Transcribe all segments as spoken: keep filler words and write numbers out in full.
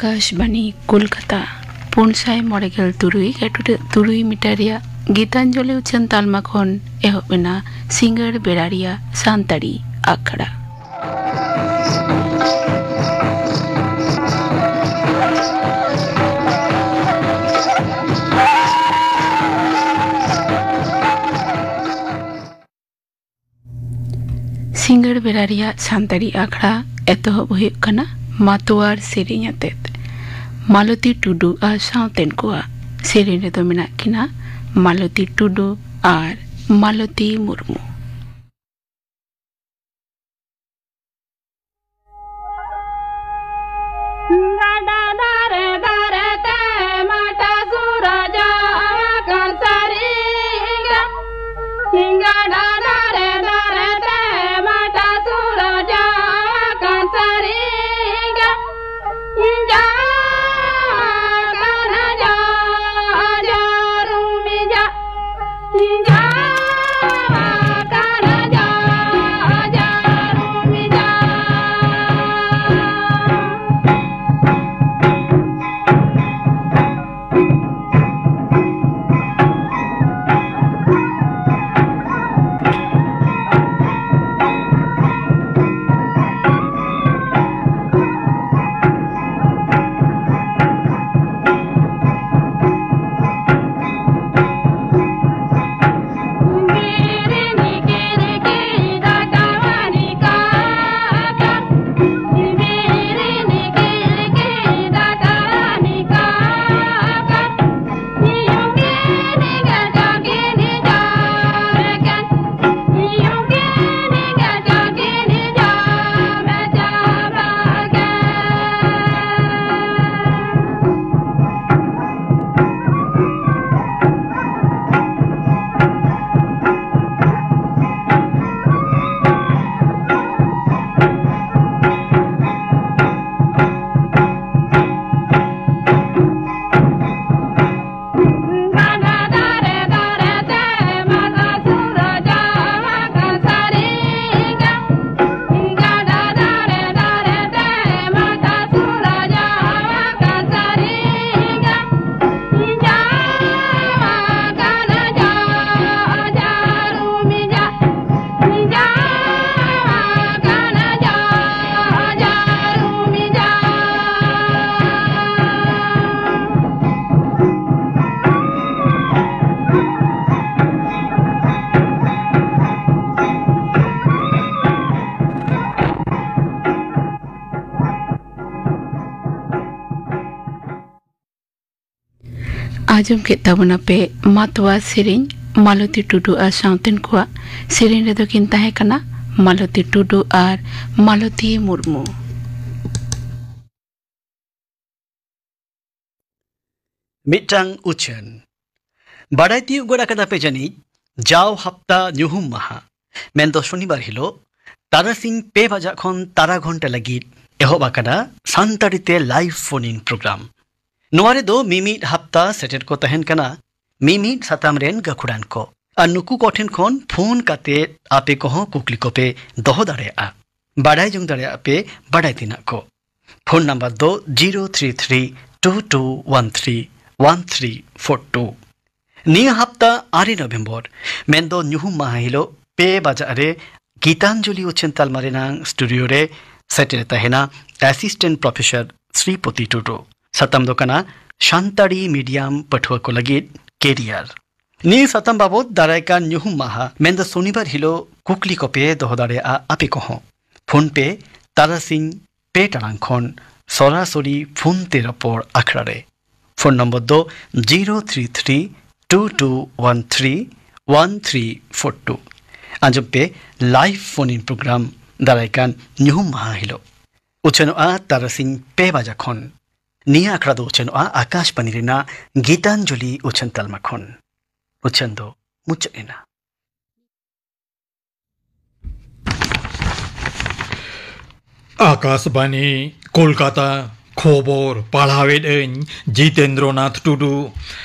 ᱟᱠᱟᱥᱵᱟᱱᱤ ᱠᱳᱞᱠᱟᱛᱟ, ᱯᱩᱱ ᱥᱟᱭ ᱢᱚᱬᱮ ᱜᱮᱞ ᱛᱩᱨᱩᱭ ᱜᱮᱴᱩᱰᱟᱹᱜ ᱛᱩᱨᱩᱭ ᱢᱤᱴᱟᱨ ᱨᱮᱭᱟᱜ ᱜᱤᱛᱟᱧᱡᱚᱞᱤ ᱩᱪᱷᱟᱹᱱ ᱛᱟᱞᱢᱟ ᱠᱷᱚᱱ ᱮᱦᱚᱵ ᱮᱱᱟ ᱥᱤᱸᱜᱟᱹᱲ ᱵᱮᱲᱟ ᱨᱮᱭᱟᱜ ᱥᱟᱱᱛᱟᱲᱤ ᱟᱠᱷᱲᱟ᱾ ᱥᱤᱸᱜᱟᱹᱲ ᱵᱮᱲᱟ ᱨᱮᱭᱟᱜ ᱥᱟᱱᱛᱟᱲᱤ ᱟᱠᱷᱲᱟ ᱮᱛᱚᱦᱚᱵ ᱦᱩᱭᱩᱜ ᱠᱟᱱᱟ ᱢᱟᱛᱣᱟᱨ ᱥᱮᱨᱮᱧ ᱟᱛᱮᱫ᱾ ᱢᱟᱞᱚᱛᱤ ᱴᱩᱰᱩ ᱟᱨ ᱥᱟᱶᱛᱮᱱ ᱠᱚᱣᱟᱜ ᱥᱮᱨᱮᱧ ᱨᱮᱫᱚ ᱢᱮᱱᱟᱜ ᱠᱤᱱᱟ ᱢᱟᱞᱚᱛᱤ ᱴᱩᱰᱩ ᱟᱨ ᱢᱟᱞᱚᱛᱤ ᱢᱩᱨᱢᱩ᱾ ᱜᱟᱰᱟ ᱫᱷᱟᱨᱮ ᱫᱷᱟᱨᱮ ᱛᱮ ᱢᱟᱴᱟ ᱥᱩᱨ ᱡᱟᱣᱟᱠᱟᱱ ᱥᱟᱹᱨᱤ ᱜᱮ᱾ ᱜᱟᱰᱟ ᱫᱷᱟᱨᱮ ᱫᱷᱟᱨᱮ ᱛᱮ ᱢᱟᱴᱟ ᱥᱩᱨ ᱡᱟᱣᱟᱠᱟᱱ ᱥᱟᱹᱨᱤ ᱜᱮ᱾ ᱡᱟᱣᱟᱠᱟᱱ ᱡᱟ ᱡᱟᱹᱨᱩᱢᱤ ᱡᱟ ᱡᱟᱣᱟᱠᱟᱱ ᱟᱸᱡᱚᱢ ᱠᱮᱫ ᱛᱟᱵᱚᱱᱟᱯᱮ ᱢᱟᱛᱣᱟᱨ ᱥᱮᱨᱮᱧ ᱢᱟᱞᱚᱛᱤ ᱴᱩᱰᱩ ᱟᱨ ᱥᱟᱶᱛᱮᱱ ᱠᱚᱣᱟᱜ᱾ ᱥᱮᱨᱮᱧ ᱨᱮᱫᱚ ᱠᱤᱱ ᱛᱟᱦᱮᱸ ᱠᱟᱱᱟ ᱢᱟᱞᱚᱛᱤ ᱴᱩᱰᱩ ᱟᱨ ᱢᱟᱞᱚᱛᱤ ᱢᱩᱨᱢᱩ᱾ ᱢᱤᱫᱴᱟᱝ ᱩᱪᱷᱟᱹᱱ᱾ ᱵᱟᱰᱟᱭ ᱛᱤᱭᱳᱜ ᱜᱚᱫ ᱟᱠᱟᱫᱟ ᱯᱮ ᱡᱟᱹᱱᱤᱡ, ᱡᱟᱣ ᱦᱟᱯᱛᱟ ᱧᱩᱦᱩᱢ ᱢᱟᱦᱟ, ᱢᱮᱱᱫᱚ ᱥᱚᱱᱤᱵᱟᱨ ᱦᱤᱞᱳᱜ ᱛᱟᱨᱟᱥᱤᱧ ᱯᱮ ᱵᱟᱡᱟᱜ ᱠᱷᱚᱱ ᱛᱟᱨᱟ ᱜᱷᱚᱱᱴᱟ ᱞᱟᱹᱜᱤᱫ ᱮᱦᱚᱵ ᱟᱠᱟᱱᱟ ᱥᱟᱱᱛᱟᱲᱤ ᱛᱮ live phone in program᱾ ᱱᱚᱣᱟ ᱨᱮᱫᱚ ᱢᱤᱢᱤᱫ ᱦᱟᱯᱛᱟ ᱥᱮᱴᱮᱨ ᱠᱚ ᱛᱟᱦᱮᱱ ᱠᱟᱱᱟ ᱢᱤᱢᱤᱫ ᱥᱟᱛᱟᱢ ᱨᱮᱱ ᱜᱟᱹᱠᱷᱩᱲᱟᱱ ᱠᱚ, ᱟᱨ ᱱᱩᱠᱩ ᱠᱚᱴᱷᱮᱱ ᱠᱷᱚᱱ ᱯᱷᱳᱱ ᱠᱟᱛᱮ ᱟᱯᱮ ᱠᱚᱦᱚᱸ ᱠᱩᱠᱞᱤ ᱠᱚᱯᱮ ᱫᱚᱦᱚ ᱫᱟᱲᱮᱭᱟᱜᱼᱟ, ᱵᱟᱰᱟᱭ ᱡᱚᱝ ᱫᱟᱲᱮᱭᱟᱜᱼᱟ ᱯᱮ ᱵᱟᱰᱟᱭ ᱛᱮᱱᱟᱜ ᱠᱚ᱾ ᱯᱷᱳᱱ ᱱᱟᱢᱵᱟᱨ ᱫᱚ zero three three two two one three one three four two᱾ ᱱᱤᱭᱟᱹ ᱦᱟᱯᱛᱟ ᱟᱨᱮ ᱱᱚᱵᱷᱮᱢᱵᱚᱨ, ᱢᱮᱱᱫᱚ ᱧᱩᱦᱩᱢ ᱢᱟᱦᱟ ᱦᱤᱞᱳᱜ ᱯᱮ ᱵᱟᱡᱟᱜ ᱨᱮ ᱜᱤᱛᱟᱧᱡᱚᱞᱤ ᱩᱪᱷᱟᱹᱱ ᱛᱟᱞᱢᱟ ᱨᱮᱱᱟᱝ ᱥᱴᱩᱰᱤᱭᱳ ᱨᱮ ᱥᱮᱴᱮᱨ ᱛᱟᱦᱮᱱᱟ ᱮᱥᱤᱥᱴᱮᱱᱴ ᱯᱨᱚᱯᱷᱮᱥᱚᱨ ᱥᱨᱤᱯᱚᱛᱤ ᱴᱩᱰᱩ᱾ ᱥᱟᱛᱟᱢ ᱫᱚ ᱠᱟᱱᱟ ᱥᱟᱱᱛᱟᱲᱤ ᱢᱤᱰᱤᱭᱟᱢ ᱯᱟᱹᱴᱷᱩᱣᱟᱹ ᱠᱚ ᱞᱟᱹᱜᱤᱫ ᱠᱮᱨᱤᱭᱟᱨ᱾ ᱱᱤᱭᱟᱹ ᱥᱟᱛᱟᱢ ᱵᱟᱵᱚᱛ ᱫᱟᱨᱟᱭ ᱠᱟᱱ ᱧᱩᱦᱩᱢ ᱢᱟᱦᱟ, ᱢᱮᱱᱫᱚ ᱥᱚᱱᱤᱵᱟᱨ ᱦᱤᱞᱳᱜ ᱠᱩᱠᱞᱤ ᱠᱚᱯᱮ ᱫᱚᱦᱚ ᱫᱟᱲᱮᱭᱟᱜᱼᱟ ᱟᱯᱮ ᱠᱚᱦᱚᱸ᱾ ᱯᱷᱳᱱ ᱯᱮ ᱛᱟᱨᱟᱥᱤᱧ ᱯᱮ ᱴᱟᱲᱟᱝ ᱠᱷᱚᱱ ᱥᱚᱨᱟᱥᱚᱨᱤ ᱯᱷᱳᱱ ᱛᱮ ᱨᱚᱯᱚᱲ ᱟᱠᱷᱲᱟ ᱨᱮ᱾ ᱯᱷᱳᱱ ᱱᱚᱢᱵᱚᱨ ᱫᱚ zero three three two two one three one three four two᱾ ᱟᱸᱡᱚᱢ ᱯᱮ live phone in program ᱫᱟᱨᱟᱭ ᱠᱟᱱ ᱧᱩᱦᱩᱢ ᱢᱟᱦᱟ ᱦᱤᱞᱳᱜ᱾ ᱩᱪᱷᱟᱹᱱᱚᱜᱼᱟ ᱛᱟᱨᱟᱥᱤᱧ ᱯᱮ ᱵᱟᱡᱟ ᱠᱷᱚᱱ᱾ ᱱᱤᱭᱟᱹ ᱟᱠᱷᱲᱟ ᱫᱚ ᱩᱪᱷᱟᱹᱱᱚᱜᱼᱟ ᱟᱠᱟᱥᱵᱟᱱᱤ ᱨᱮᱱᱟᱜ ᱜᱤᱛᱟᱧᱡᱚᱞᱤ ᱩᱪᱷᱟᱹᱱ ᱛᱟᱞᱢᱟ ᱠᱷᱚᱱ᱾ ᱩᱪᱷᱟᱹᱱ ᱫᱚ ᱢᱩᱪᱟᱹᱫ ᱮᱱᱟ᱾ ᱟᱠᱟᱥᱵᱟᱱᱤ, ᱠᱳᱞᱠᱟᱛᱟ᱾ ᱠᱷᱚᱵᱚᱨ ᱯᱟᱲᱦᱟᱣᱮᱫ ᱟᱹᱧ ᱡᱤᱛᱮᱱᱫᱨᱚᱱᱟᱛᱷ ᱴᱩᱰᱩ᱾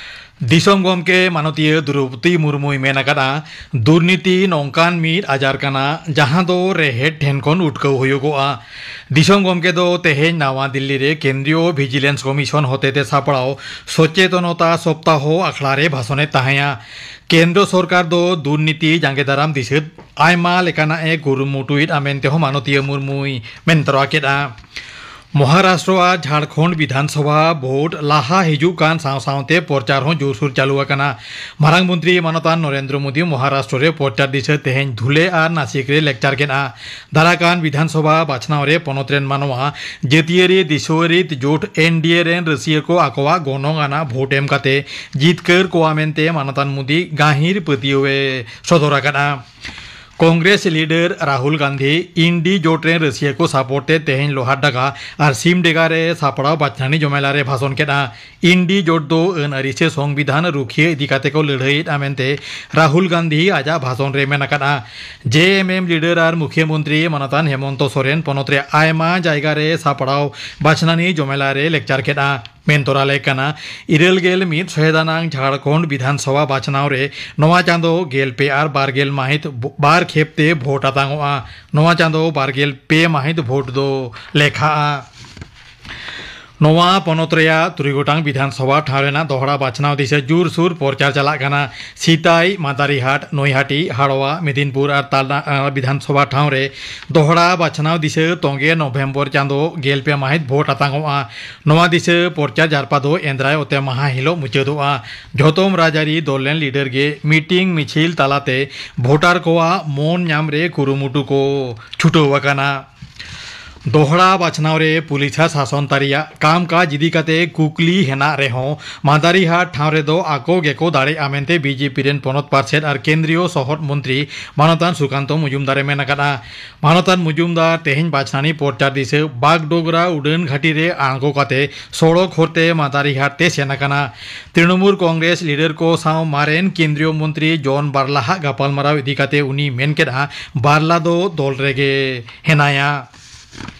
ᱫᱤᱥᱚᱢ ᱜᱚᱢᱠᱮ ᱢᱟᱱᱚᱛᱤᱭᱟᱹ ᱫᱨᱚᱣᱯᱚᱫᱤ ᱢᱩᱨᱢᱩᱭ ᱢᱮᱱ ᱟᱠᱟᱫᱼᱟ, ᱫᱩᱨᱱᱤᱛᱤ ᱱᱚᱝᱠᱟᱱ ᱢᱤᱫ ᱟᱡᱟᱨ ᱠᱟᱱᱟ, ᱡᱟᱦᱟᱸ ᱫᱚ ᱨᱮᱦᱮᱫ ᱴᱷᱮᱱ ᱠᱷᱚᱱ ᱩᱴᱠᱟᱹᱣ ᱦᱩᱭᱩᱜᱚᱜᱼᱟ᱾ ᱫᱤᱥᱚᱢ ᱜᱚᱢᱠᱮ ᱫᱚ ᱛᱮᱦᱮᱧ ᱱᱟᱣᱟ ᱫᱤᱞᱞᱤ ᱨᱮ ᱠᱮᱱᱫᱨᱤᱭᱚ ᱵᱷᱤᱡᱤᱞᱮᱱᱥ ᱠᱚᱢᱤᱥᱚᱱ ᱦᱚᱛᱮᱛᱮ ᱥᱟᱯᱲᱟᱣ ᱥᱚᱪᱮᱛᱚᱱᱚᱛᱟ ᱥᱚᱯᱛᱟᱦᱚ ᱟᱠᱷᱲᱟ ᱨᱮ ᱵᱷᱟᱥᱚᱱᱮᱫ ᱛᱟᱦᱮᱸᱭᱟ᱾ ᱠᱮᱱᱫᱨᱚ ᱥᱚᱨᱠᱟᱨ ᱫᱚ ᱫᱩᱨᱱᱤᱛᱤ ᱡᱟᱸᱜᱮ ᱫᱟᱨᱟᱢ ᱫᱤᱥᱟᱹ ᱟᱭᱢᱟ ᱞᱮᱠᱟᱱᱟᱜ ᱮ ᱠᱩᱨᱩᱢᱩᱴᱩᱭᱮᱫᱼᱟ ᱢᱮᱱᱛᱮ ᱦᱚᱸ ᱢᱟᱱᱚᱛᱤᱭᱟᱹ ᱢᱩᱨᱢᱩᱭ ᱢᱮᱱ ᱛᱚᱨᱟ ᱠᱮᱫᱼᱟ᱾ ᱢᱚᱦᱟᱨᱟᱥᱴᱨᱚ ᱟᱨ ᱡᱷᱟᱲᱠᱷᱚᱸᱰ ᱵᱤᱫᱷᱟᱱ ᱥᱚᱵᱷᱟ ᱵᱷᱳᱴ ᱞᱟᱦᱟ ᱦᱤᱡᱩᱜ ᱠᱟᱱ ᱥᱟᱶ ᱥᱟᱶᱛᱮ ᱯᱨᱚᱪᱟᱨ ᱦᱚᱸ ᱡᱳᱨᱥᱳᱨ ᱪᱟᱹᱞᱩ ᱟᱠᱟᱱᱟ᱾ ᱢᱟᱨᱟᱝ ᱢᱚᱱᱛᱨᱤ ᱢᱟᱱᱚᱛᱟᱱ ᱱᱚᱨᱮᱱᱫᱨᱚ ᱢᱳᱫᱤ ᱢᱚᱦᱟᱨᱟᱥᱴᱨᱚ ᱨᱮ ᱯᱨᱚᱪᱟᱨ ᱫᱤᱥᱟᱹ ᱛᱮᱦᱮᱧ ᱫᱷᱩᱞᱮ ᱟᱨ ᱱᱟᱥᱤᱠ ᱨᱮ ᱞᱮᱠᱪᱟᱨ ᱠᱮᱫᱼᱟ᱾ ᱫᱟᱨᱟᱠᱟᱱ ᱵᱤᱫᱷᱟᱱ ᱥᱚᱵᱷᱟ ᱵᱟᱪᱷᱱᱟᱣ ᱨᱮ ᱯᱚᱱᱚᱛ ᱨᱮᱱ ᱢᱟᱱᱣᱟ ᱡᱟᱹᱛᱤᱭᱟᱹᱨᱤ ᱫᱤᱥᱟᱹᱣᱟᱹᱨᱤ ᱡᱳᱴ ᱮᱱ ᱰᱤ ᱮ ᱨᱮᱱ ᱨᱟᱹᱥᱤᱭᱟᱹ ᱠᱚ ᱟᱠᱚᱣᱟᱜ ᱜᱚᱱᱚᱝ ᱟᱱᱟᱜ ᱵᱷᱳᱴ ᱮᱢ ᱠᱟᱛᱮ ᱡᱤᱛᱠᱟᱹᱨ ᱠᱚᱣᱟ ᱢᱮᱱᱛᱮ ᱢᱟᱱᱚᱛᱟᱱ ᱢᱳᱫᱤ ᱜᱟᱹᱦᱤᱨ ᱯᱟᱹᱛᱭᱟᱹᱣ ᱮ ᱥᱚᱫᱚᱨ ᱟᱠᱟᱫᱼᱟ᱾ ᱠᱚᱝᱜᱨᱮᱥ ᱞᱤᱰᱟᱨ ᱨᱟᱦᱩᱞ ᱜᱟᱱᱫᱷᱤ ᱤᱱᱰᱤ ᱡᱳᱴ ᱨᱮᱱ ᱨᱟᱹᱥᱤᱭᱟᱹ ᱠᱚ ᱥᱟᱯᱳᱨᱴ ᱛᱮ ᱛᱮᱦᱮᱧ ᱞᱳᱦᱟᱨᱰᱟᱜᱟ ᱟᱨ ᱥᱤᱢᱰᱮᱜᱟ ᱨᱮ ᱥᱟᱯᱲᱟᱣ ᱵᱟᱪᱷᱱᱟᱱᱤ ᱡᱚᱢᱮᱞᱟ ᱨᱮ ᱵᱷᱟᱥᱚᱱ ᱠᱮᱫᱼᱟ᱾ ᱤᱱᱰᱤ ᱡᱳᱴ ᱫᱚ ᱟᱹᱱ ᱟᱹᱨᱤ ᱥᱮ ᱥᱚᱝᱵᱤᱫᱷᱟᱱ ᱨᱩᱠᱷᱤᱭᱟᱹ ᱤᱫᱤ ᱠᱟᱛᱮ ᱠᱚ ᱞᱟᱹᱲᱦᱟᱹᱭᱮᱫᱼᱟ ᱢᱮᱱᱛᱮ ᱨᱟᱦᱩᱞ ᱜᱟᱱᱫᱷᱤ ᱟᱡᱟᱜ ᱵᱷᱟᱥᱚᱱ ᱨᱮ ᱢᱮᱱ ᱟᱠᱟᱫᱼᱟ᱾ ᱡᱮ ᱮᱢ ᱮᱢ ᱞᱤᱰᱟᱨ ᱟᱨ ᱢᱩᱠᱷᱭᱟᱹ ᱢᱚᱱᱛᱨᱤ ᱢᱟᱱᱚᱛᱟᱱ ᱦᱮᱢᱚᱱᱛᱚ ᱥᱚᱨᱮᱱ ᱯᱚᱱᱚᱛ ᱨᱮ ᱟᱭᱢᱟ ᱡᱟᱭᱜᱟ ᱨᱮ ᱥᱟᱯᱲᱟᱣ ᱵᱟᱪᱷᱱᱟᱱᱤ ᱡᱚᱢᱮᱞᱟ ᱨᱮ ᱞᱮᱠᱪᱟᱨ ᱠᱮᱫᱼᱟ᱾ ᱢᱮᱱ ᱛᱚᱨᱟ ᱞᱮ ᱠᱟᱱᱟ, ᱤᱨᱟᱹᱞ ᱜᱮᱞ ᱢᱤᱫ ᱥᱚᱦᱮᱫ ᱟᱱᱟᱝ ᱡᱷᱟᱲᱠᱷᱚᱸᱰ ᱵᱤᱫᱷᱟᱱ ᱥᱚᱵᱷᱟ ᱵᱟᱪᱷᱱᱟᱣ ᱨᱮ ᱱᱚᱣᱟ ᱪᱟᱸᱫᱚ ᱜᱮᱞ ᱯᱮ ᱟᱨ ᱵᱟᱨ ᱜᱮᱞ ᱢᱟᱹᱦᱤᱛ ᱵᱚ-, ᱵᱟᱨ ᱠᱷᱮᱯ ᱛᱮ ᱵᱷᱳᱴ ᱟᱛᱟᱝᱚᱜᱼᱟ᱾ ᱱᱚᱣᱟ ᱪᱟᱸᱫᱚ ᱵᱟᱨ ᱜᱮᱞ ᱯᱮ ᱢᱟᱹᱦᱤᱛ ᱵᱷᱳᱴ ᱫᱚ ᱞᱮᱠᱷᱟᱜᱼᱟ᱾ ᱱᱚᱣᱟ ᱯᱚᱱᱚᱛ ᱨᱮᱭᱟᱜ ᱛᱩᱨᱩᱭ ᱜᱚᱴᱟᱝ ᱵᱤᱫᱷᱟᱱ ᱥᱚᱵᱷᱟ ᱴᱷᱟᱶ ᱨᱮᱱᱟᱜ ᱫᱚᱦᱲᱟ ᱵᱟᱪᱷᱱᱟᱣ ᱫᱤᱥᱟᱹ ᱡᱳᱨᱥᱳᱨ ᱯᱨᱚᱪᱟᱨ ᱪᱟᱞᱟᱜ ᱠᱟᱱᱟ᱾ ᱥᱤᱛᱟᱭ, ᱢᱟᱫᱟᱨᱤᱦᱟᱴ, ᱱᱚᱭᱦᱟᱴᱤ, ᱦᱟᱲᱣᱟ, ᱢᱮᱫᱤᱱᱯᱩᱨ ᱟᱨ ᱛᱟᱞᱟ, ᱟᱸ, ᱵᱤᱫᱷᱟᱱ ᱥᱚᱵᱷᱟ ᱴᱷᱟᱶ ᱨᱮ ᱫᱚᱦᱲᱟ ᱵᱟᱪᱷᱱᱟᱣ ᱫᱤᱥᱟᱹ ᱛᱚᱸᱜᱮ ᱱᱚᱵᱷᱮᱢᱵᱚᱨ ᱪᱟᱸᱫᱚ ᱜᱮᱞ ᱯᱮ ᱢᱟᱹᱦᱤᱛ ᱵᱷᱳᱴ ᱟᱛᱟᱝᱚᱜᱼᱟ᱾ ᱱᱚᱣᱟ ᱫᱤᱥᱟᱹ ᱯᱨᱚᱪᱟᱨ ᱡᱟᱨᱯᱟ ᱫᱚ ᱮᱱᱫᱨᱟᱭ ᱚᱛᱮ ᱢᱟᱦᱟ ᱦᱤᱞᱳᱜ ᱢᱩᱪᱟᱹᱫᱚᱜᱼᱟ᱾ ᱡᱷᱚᱛᱚᱢ ᱨᱟᱡᱽᱟᱹᱨᱤ ᱫᱚᱞ ᱨᱮᱱ ᱞᱤᱰᱟᱨ ᱜᱮ ᱢᱤᱴᱤᱝ ᱢᱤᱪᱷᱤᱞ ᱛᱟᱞᱟᱛᱮ ᱵᱷᱳᱴᱟᱨ ᱠᱚᱣᱟᱜ ᱢᱚᱱ ᱧᱟᱢ ᱨᱮ ᱠᱩᱨᱩᱢᱩᱴᱩ ᱠᱚ ᱪᱷᱩᱴᱟᱹᱣ ᱟᱠᱟᱱᱟ᱾ ᱫᱚᱦᱲᱟ ᱵᱟᱪᱷᱱᱟᱣ ᱨᱮ ᱯᱩᱞᱤᱥ ᱟᱨ ᱥᱟᱥᱚᱱ ᱛᱟᱹᱨᱤᱭᱟᱜ ᱠᱟᱢ ᱠᱟᱡᱽ ᱤᱫᱤ ᱠᱟᱛᱮ ᱠᱩᱠᱞᱤ ᱦᱮᱱᱟᱜ ᱨᱮᱦᱚᱸ, ᱢᱟᱫᱟᱨᱤᱦᱟᱴ ᱴᱷᱟᱶ ᱨᱮᱫᱚ ᱟᱠᱚ ᱜᱮᱠᱚ ᱫᱟᱲᱮᱭᱟᱜᱼᱟ ᱢᱮᱱᱛᱮ ᱵᱤ ᱡᱮ ᱯᱤ ᱨᱮᱱ ᱯᱚᱱᱚᱛ ᱯᱟᱨᱥᱮᱛ ᱟᱨ ᱠᱮᱱᱫᱨᱤᱭᱚ ᱥᱚᱦᱚᱫ ᱢᱚᱱᱛᱨᱤ ᱢᱟᱱᱚᱛᱟᱱ ᱥᱩᱠᱟᱱᱛᱚ ᱢᱚᱡᱩᱢᱫᱟᱨ ᱮ ᱢᱮᱱ ᱟᱠᱟᱫᱼᱟ᱾ ᱢᱟᱱᱚᱛᱟᱱ ᱢᱚᱡᱩᱢᱫᱟᱨ ᱛᱮᱦᱮᱧ ᱵᱟᱪᱷᱱᱟᱱᱤ ᱯᱨᱚᱪᱟᱨ ᱫᱤᱥᱟᱹ ᱵᱟᱜᱰᱳᱜᱨᱟ ᱩᱰᱟᱹᱱ ᱜᱷᱟᱹᱴᱤ ᱨᱮ ᱟᱬᱜᱚ ᱠᱟᱛᱮ ᱥᱚᱲᱚᱠ ᱦᱚᱨᱛᱮ ᱢᱟᱫᱟᱨᱤᱦᱟᱴ ᱛᱮ ᱥᱮᱱ ᱟᱠᱟᱱᱟ᱾ ᱛᱨᱤᱱᱚᱢᱩᱞ ᱠᱚᱝᱜᱨᱮᱥ ᱞᱤᱰᱟᱨ ᱠᱚ ᱥᱟᱶ ᱢᱟᱨᱮᱱ ᱠᱮᱱᱫᱨᱤᱭᱚ ᱢᱚᱱᱛᱨᱤ ᱡᱚᱱ ᱵᱟᱨᱞᱟᱦᱟᱜ ᱜᱟᱯᱟᱞᱢᱟᱨᱟᱣ ᱤᱫᱤ ᱠᱟᱛᱮ ᱩᱱᱤ ᱢᱮᱱ ᱠᱮᱫᱼᱟ, ᱵᱟᱨᱞᱟ ᱫᱚ ᱫᱚᱞ ᱨᱮᱜᱮ ᱦᱮᱱᱟᱭᱟ᱾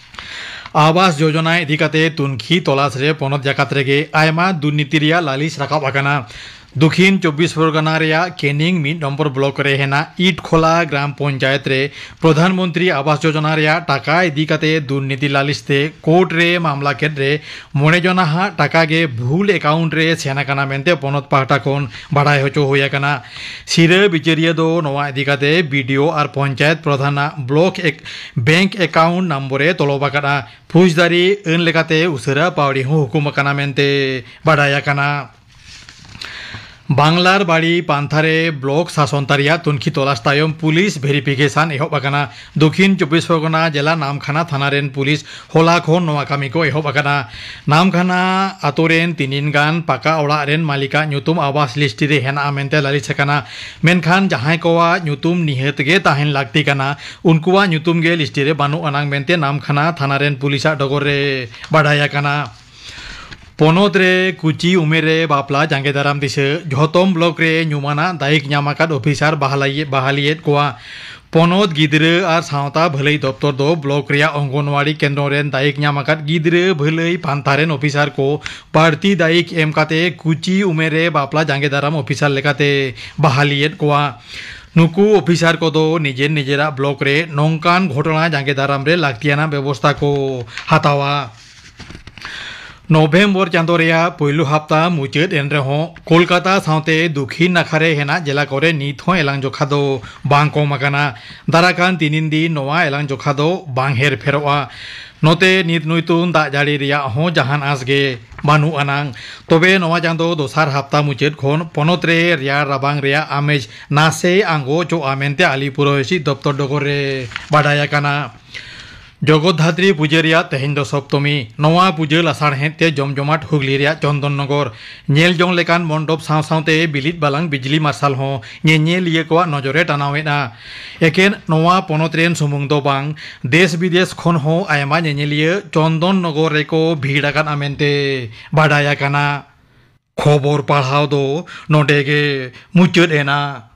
ᱟᱵᱟᱥ ᱡᱳᱡᱚᱱᱟ ᱤᱫᱤ ᱠᱟᱛᱮ ᱛᱩᱱᱠᱷᱤ ᱛᱚᱞᱟᱥ ᱨᱮ ᱯᱚᱱᱚᱛ ᱡᱟᱠᱟᱛ ᱨᱮᱜᱮ ᱟᱭᱢᱟ ᱫᱩᱨᱱᱤᱛᱤ ᱨᱮᱭᱟᱜ ᱞᱟᱹᱞᱤᱥ ᱨᱟᱠᱟᱵ ᱟᱠᱟᱱᱟ᱾ ᱫᱚᱠᱷᱤᱱ ᱪᱚᱵᱵᱤᱥ ᱯᱚᱨᱜᱟᱱᱟ ᱨᱮᱭᱟᱜ ᱠᱮᱱᱤᱝ ᱢᱤᱫ ᱱᱚᱢᱵᱚᱨ ᱵᱞᱚᱠ ᱨᱮ ᱦᱮᱱᱟᱜ ᱤᱴᱠᱷᱳᱞᱟ ᱜᱨᱟᱢ ᱯᱚᱧᱪᱟᱭᱮᱛ ᱨᱮ ᱯᱨᱚᱫᱷᱟᱱ ᱢᱚᱱᱛᱨᱤ ᱟᱵᱟᱥ ᱡᱳᱡᱚᱱᱟ ᱨᱮᱭᱟᱜ ᱴᱟᱠᱟ ᱤᱫᱤ ᱠᱟᱛᱮ ᱫᱩᱨᱱᱤᱛᱤ ᱞᱟᱹᱞᱤᱥ ᱛᱮ ᱠᱳᱨᱴ ᱨᱮ ᱢᱟᱢᱞᱟ ᱠᱮᱫ ᱨᱮ ᱢᱚᱬᱮ ᱡᱚᱱᱟ ᱦᱟᱜ ᱴᱟᱠᱟ ᱜᱮ ᱵᱷᱩᱞ ᱮᱠᱟᱣᱩᱱᱴ ᱨᱮ ᱥᱮᱱ ᱟᱠᱟᱱᱟ ᱢᱮᱱᱛᱮ ᱯᱚᱱᱚᱛ ᱯᱟᱦᱴᱟ ᱠᱷᱚᱱ ᱵᱟᱰᱟᱭ ᱦᱚᱪᱚ ᱦᱩᱭ ᱟᱠᱟᱱᱟ᱾ ᱥᱤᱨᱟᱹ ᱵᱤᱪᱟᱹᱨᱤᱭᱟᱹ ᱫᱚ ᱱᱚᱣᱟ ᱤᱫᱤ ᱠᱟᱛᱮ ᱵᱤ ᱰᱤ ᱳ ᱟᱨ ᱯᱚᱧᱪᱟᱭᱮᱛ ᱯᱨᱚᱫᱷᱟᱱᱟᱜ ᱵᱞᱚᱠ ᱮᱠ-, ᱵᱮᱝᱠ ᱮᱠᱟᱣᱩᱱᱴ ᱱᱚᱢᱵᱚᱨ ᱮ ᱛᱚᱞᱚᱵ ᱟᱠᱟᱫᱼᱟ᱾ ᱯᱷᱳᱡᱽᱫᱟᱨᱤ ᱟᱹᱱ ᱞᱮᱠᱟᱛᱮ ᱩᱥᱟᱹᱨᱟ ᱯᱟᱣᱲᱤ ᱦᱚᱸ ᱦᱩᱠᱩᱢ ᱟᱠᱟᱱᱟ ᱢᱮᱱᱛᱮ ᱵᱟᱰᱟᱭ ᱟᱠᱟᱱᱟ᱾ ᱵᱟᱝᱞᱟᱨ ᱵᱟᱲᱤ ᱯᱟᱱᱛᱷᱟ ᱨᱮ ᱵᱞᱚᱠ ᱥᱟᱥᱚᱱ ᱛᱟᱹᱨᱤᱭᱟᱜ ᱛᱩᱱᱠᱷᱤ ᱛᱚᱞᱟᱥ ᱛᱟᱭᱚᱢ ᱯᱩᱞᱤᱥ ᱵᱷᱮᱨᱤᱯᱷᱤᱠᱮᱥᱚᱱ ᱮᱦᱚᱵ ᱟᱠᱟᱱᱟ᱾ ᱫᱚᱠᱷᱤᱱ ᱪᱚᱵᱵᱤᱥ ᱯᱚᱨᱜᱚᱱᱟ ᱡᱮᱞᱟ ᱱᱟᱢᱠᱷᱟᱱᱟ ᱛᱷᱟᱱᱟ ᱨᱮᱱ ᱯᱩᱞᱤᱥ ᱦᱚᱞᱟ ᱠᱷᱚᱱ ᱱᱚᱣᱟ ᱠᱟᱹᱢᱤ ᱠᱚ ᱮᱦᱚᱵ ᱟᱠᱟᱱᱟ᱾ ᱱᱟᱢᱠᱷᱟᱱᱟ ᱟᱛᱳ ᱨᱮᱱ ᱛᱤᱱᱤᱱ ᱜᱟᱱ ᱯᱟᱠᱟ ᱚᱲᱟᱜ ᱨᱮᱱ ᱢᱟᱹᱞᱤᱠᱟᱜ ᱧᱩᱛᱩᱢ ᱟᱵᱟᱥ ᱞᱤᱥᱴ ᱨᱮ ᱦᱮᱱᱟᱜᱼᱟ ᱢᱮᱱᱛᱮ ᱞᱟᱹᱞᱤᱥ ᱟᱠᱟᱱᱟ, ᱢᱮᱱᱠᱷᱟᱱ ᱡᱟᱦᱟᱸᱭ ᱠᱚᱣᱟᱜ ᱧᱩᱛᱩᱢ ᱱᱤᱦᱟᱹᱛ ᱜᱮ ᱛᱟᱦᱮᱱ ᱞᱟᱹᱠᱛᱤ ᱠᱟᱱᱟ, ᱩᱱᱠᱩᱣᱟᱜ ᱧᱩᱛᱩᱢ ᱜᱮ ᱞᱤᱥᱴ ᱨᱮ ᱵᱟᱹᱱᱩᱜ ᱟᱱᱟᱝ ᱢᱮᱱᱛᱮ ᱱᱟᱢᱠᱷᱟᱱᱟ ᱛᱷᱟᱱᱟ ᱨᱮᱱ ᱯᱩᱞᱤᱥᱟᱜ ᱰᱚᱜᱚᱨ ᱨᱮ ᱵᱟᱰᱟᱭ ᱟᱠᱟᱱᱟ᱾ ᱯᱚᱱᱚᱛ ᱨᱮ ᱠᱩᱪᱤ ᱩᱢᱮᱨ ᱨᱮ ᱵᱟᱯᱞᱟ ᱡᱟᱸᱜᱮ ᱫᱟᱨᱟᱢ ᱫᱤᱥᱟᱹ ᱡᱷᱚᱛᱚᱢ ᱵᱞᱚᱠ ᱨᱮ ᱧᱩᱢᱟᱱᱟᱜ ᱫᱟᱭᱤᱠ ᱧᱟᱢ ᱟᱠᱟᱫ ᱚᱯᱷᱤᱥᱟᱨ ᱵᱟᱦᱟᱞᱟᱭᱮ-, ᱵᱟᱦᱟᱞᱤᱭᱮᱫ ᱠᱚᱣᱟ᱾ ᱯᱚᱱᱚᱛ ᱜᱤᱫᱽᱨᱟᱹ ᱟᱨ ᱥᱟᱶᱛᱟ ᱵᱷᱟᱹᱞᱟᱹᱭ ᱫᱚᱯᱛᱚᱨ ᱫᱚ ᱵᱞᱚᱠ ᱨᱮᱭᱟᱜ ᱚᱝᱜᱚᱱᱣᱟᱲᱤ ᱠᱮᱱᱫᱨᱚ ᱨᱮᱱ ᱫᱟᱭᱤᱠ ᱧᱟᱢ ᱟᱠᱟᱫ ᱜᱤᱫᱽᱨᱟᱹ ᱵᱷᱟᱹᱞᱟᱹᱭ ᱯᱟᱱᱛᱷᱟ ᱨᱮᱱ ᱚᱯᱷᱤᱥᱟᱨ ᱠᱚ ᱵᱟᱹᱲᱛᱤ ᱫᱟᱭᱤᱠ ᱮᱢ ᱠᱟᱛᱮ ᱠᱩᱪᱤ ᱩᱢᱮᱨ ᱨᱮ ᱵᱟᱯᱞᱟ ᱡᱟᱸᱜᱮ ᱫᱟᱨᱟᱢ ᱚᱯᱷᱤᱥᱟᱨ ᱞᱮᱠᱟᱛᱮ ᱵᱟᱦᱟᱞᱤᱭᱮᱫ ᱠᱚᱣᱟ᱾ ᱱᱩᱠᱩ ᱚᱯᱷᱤᱥᱟᱨ ᱠᱚᱫᱚ ᱱᱤᱡᱮᱨ ᱱᱤᱡᱮᱨᱟᱜ ᱵᱞᱚᱠ ᱨᱮ ᱱᱚᱝᱠᱟᱱ ᱜᱷᱚᱴᱚᱱᱟ ᱡᱟᱸᱜᱮ ᱫᱟᱨᱟᱢ ᱨᱮ ᱞᱟᱹᱠᱛᱤᱭᱟᱱᱟᱜ ᱵᱮᱵᱚᱥᱛᱷᱟ ᱠᱚ ᱦᱟᱛᱟᱣᱟ᱾ ᱱᱚᱵᱷᱮᱢᱵᱚᱨ ᱪᱟᱸᱫᱚ ᱨᱮᱭᱟᱜ ᱯᱩᱭᱞᱩ ᱦᱟᱯᱛᱟ ᱢᱩᱪᱟᱹᱫ ᱮᱱ ᱨᱮᱦᱚᱸ ᱠᱳᱞᱠᱟᱛᱟ ᱥᱟᱶᱛᱮ ᱫᱩᱠᱷᱤᱱ ᱱᱟᱠᱷᱟ ᱨᱮ ᱦᱮᱱᱟᱜ ᱡᱮᱞᱟ ᱠᱚᱨᱮ ᱱᱤᱛ ᱦᱚᱸ ᱮᱞᱟᱝ ᱡᱚᱠᱷᱟ ᱫᱚ ᱵᱟᱝ ᱠᱚᱢ ᱟᱠᱟᱱᱟ᱾ ᱫᱟᱨᱟᱭ ᱠᱟᱱ ᱛᱤᱱᱤᱱ ᱫᱤᱱ ᱱᱚᱣᱟ ᱮᱞᱟᱝ ᱡᱚᱠᱷᱟ ᱫᱚ ᱵᱟᱝ ᱦᱮᱨ ᱯᱷᱮᱨᱚᱜᱼᱟ᱾ ᱱᱚᱛᱮ ᱱᱤᱛ ᱱᱩᱭᱛᱩᱱ ᱫᱟᱜ ᱡᱟᱹᱲᱤ ᱨᱮᱭᱟᱜ ᱦᱚᱸ ᱡᱟᱦᱟᱱ ᱟᱸᱥ ᱜᱮ ᱵᱟᱹᱱᱩᱜ ᱟᱱᱟᱝ᱾ ᱛᱚᱵᱮ ᱱᱚᱣᱟ ᱪᱟᱸᱫᱚ ᱫᱚᱥᱟᱨ ᱦᱟᱯᱛᱟ ᱢᱩᱪᱟᱹᱫ ᱠᱷᱚᱱ ᱯᱚᱱᱚᱛ ᱨᱮ ᱨᱮᱭᱟᱲ ᱨᱟᱵᱟᱝ ᱨᱮᱭᱟᱜ ᱟᱢᱮᱡ ᱱᱟᱥᱮ ᱟᱸᱜᱚᱪᱚᱜᱼᱟ ᱢᱮᱱᱛᱮ ᱟᱞᱤᱯᱩᱨ ᱦᱚᱭ ᱦᱤᱸᱥᱤᱫ ᱫᱚᱯᱛᱚᱨ ᱰᱚᱜᱚᱨ ᱨᱮ ᱵᱟᱰᱟᱭ ᱟᱠᱟᱱᱟ᱾ ᱡᱚᱜᱚᱛ ᱫᱷᱟᱛᱨᱤ ᱯᱩᱡᱟᱹ ᱨᱮᱭᱟᱜ ᱛᱮᱦᱮᱧ ᱫᱚ ᱥᱚᱯᱛᱚᱢᱤ᱾ ᱱᱚᱣᱟ ᱯᱩᱡᱟᱹ ᱞᱟᱥᱟᱲᱦᱮᱫ ᱛᱮ ᱡᱚᱢᱡᱚᱢᱟᱴ ᱦᱩᱜᱽᱞᱤ ᱨᱮᱭᱟᱜ ᱪᱚᱱᱫᱚᱱ ᱱᱚᱜᱚᱨ᱾ ᱧᱮᱞ ᱡᱚᱝ ᱞᱮᱠᱟᱱ ᱢᱚᱱᱰᱚᱯ ᱥᱟᱶ ᱥᱟᱶᱛᱮ ᱵᱤᱞᱤᱫ ᱵᱟᱞᱟᱝ ᱵᱤᱡᱽᱞᱤ ᱢᱟᱨᱥᱟᱞ ᱦᱚᱸ ᱧᱮᱧᱮᱞᱤᱭᱟᱹ ᱠᱚᱣᱟᱜ ᱱᱚᱡᱚᱨᱮ ᱴᱟᱱᱟᱣᱮᱫᱼᱟ᱾ ᱮᱠᱮᱱ ᱱᱚᱣᱟ ᱯᱚᱱᱚᱛ ᱨᱮᱱ ᱥᱩᱢᱩᱝ ᱫᱚ ᱵᱟᱝ, ᱫᱮᱥ ᱵᱤᱫᱮᱥ ᱠᱷᱚᱱ ᱦᱚᱸ ᱟᱭᱢᱟ ᱧᱮᱧᱮᱞᱤᱭᱟᱹ ᱪᱚᱱᱫᱚᱱ ᱱᱚᱜᱚᱨ ᱨᱮᱠᱚ ᱵᱷᱤᱲ ᱟᱠᱟᱱᱟ ᱢᱮᱱᱛᱮ ᱵᱟᱰᱟᱭ ᱟᱠᱟᱱᱟ᱾ ᱠᱷᱚᱵᱚᱨ ᱯᱟᱲᱦᱟᱣ ᱫᱚ ᱱᱚᱰᱮ ᱜᱮ ᱢᱩᱪᱟᱹᱫ ᱮᱱᱟ᱾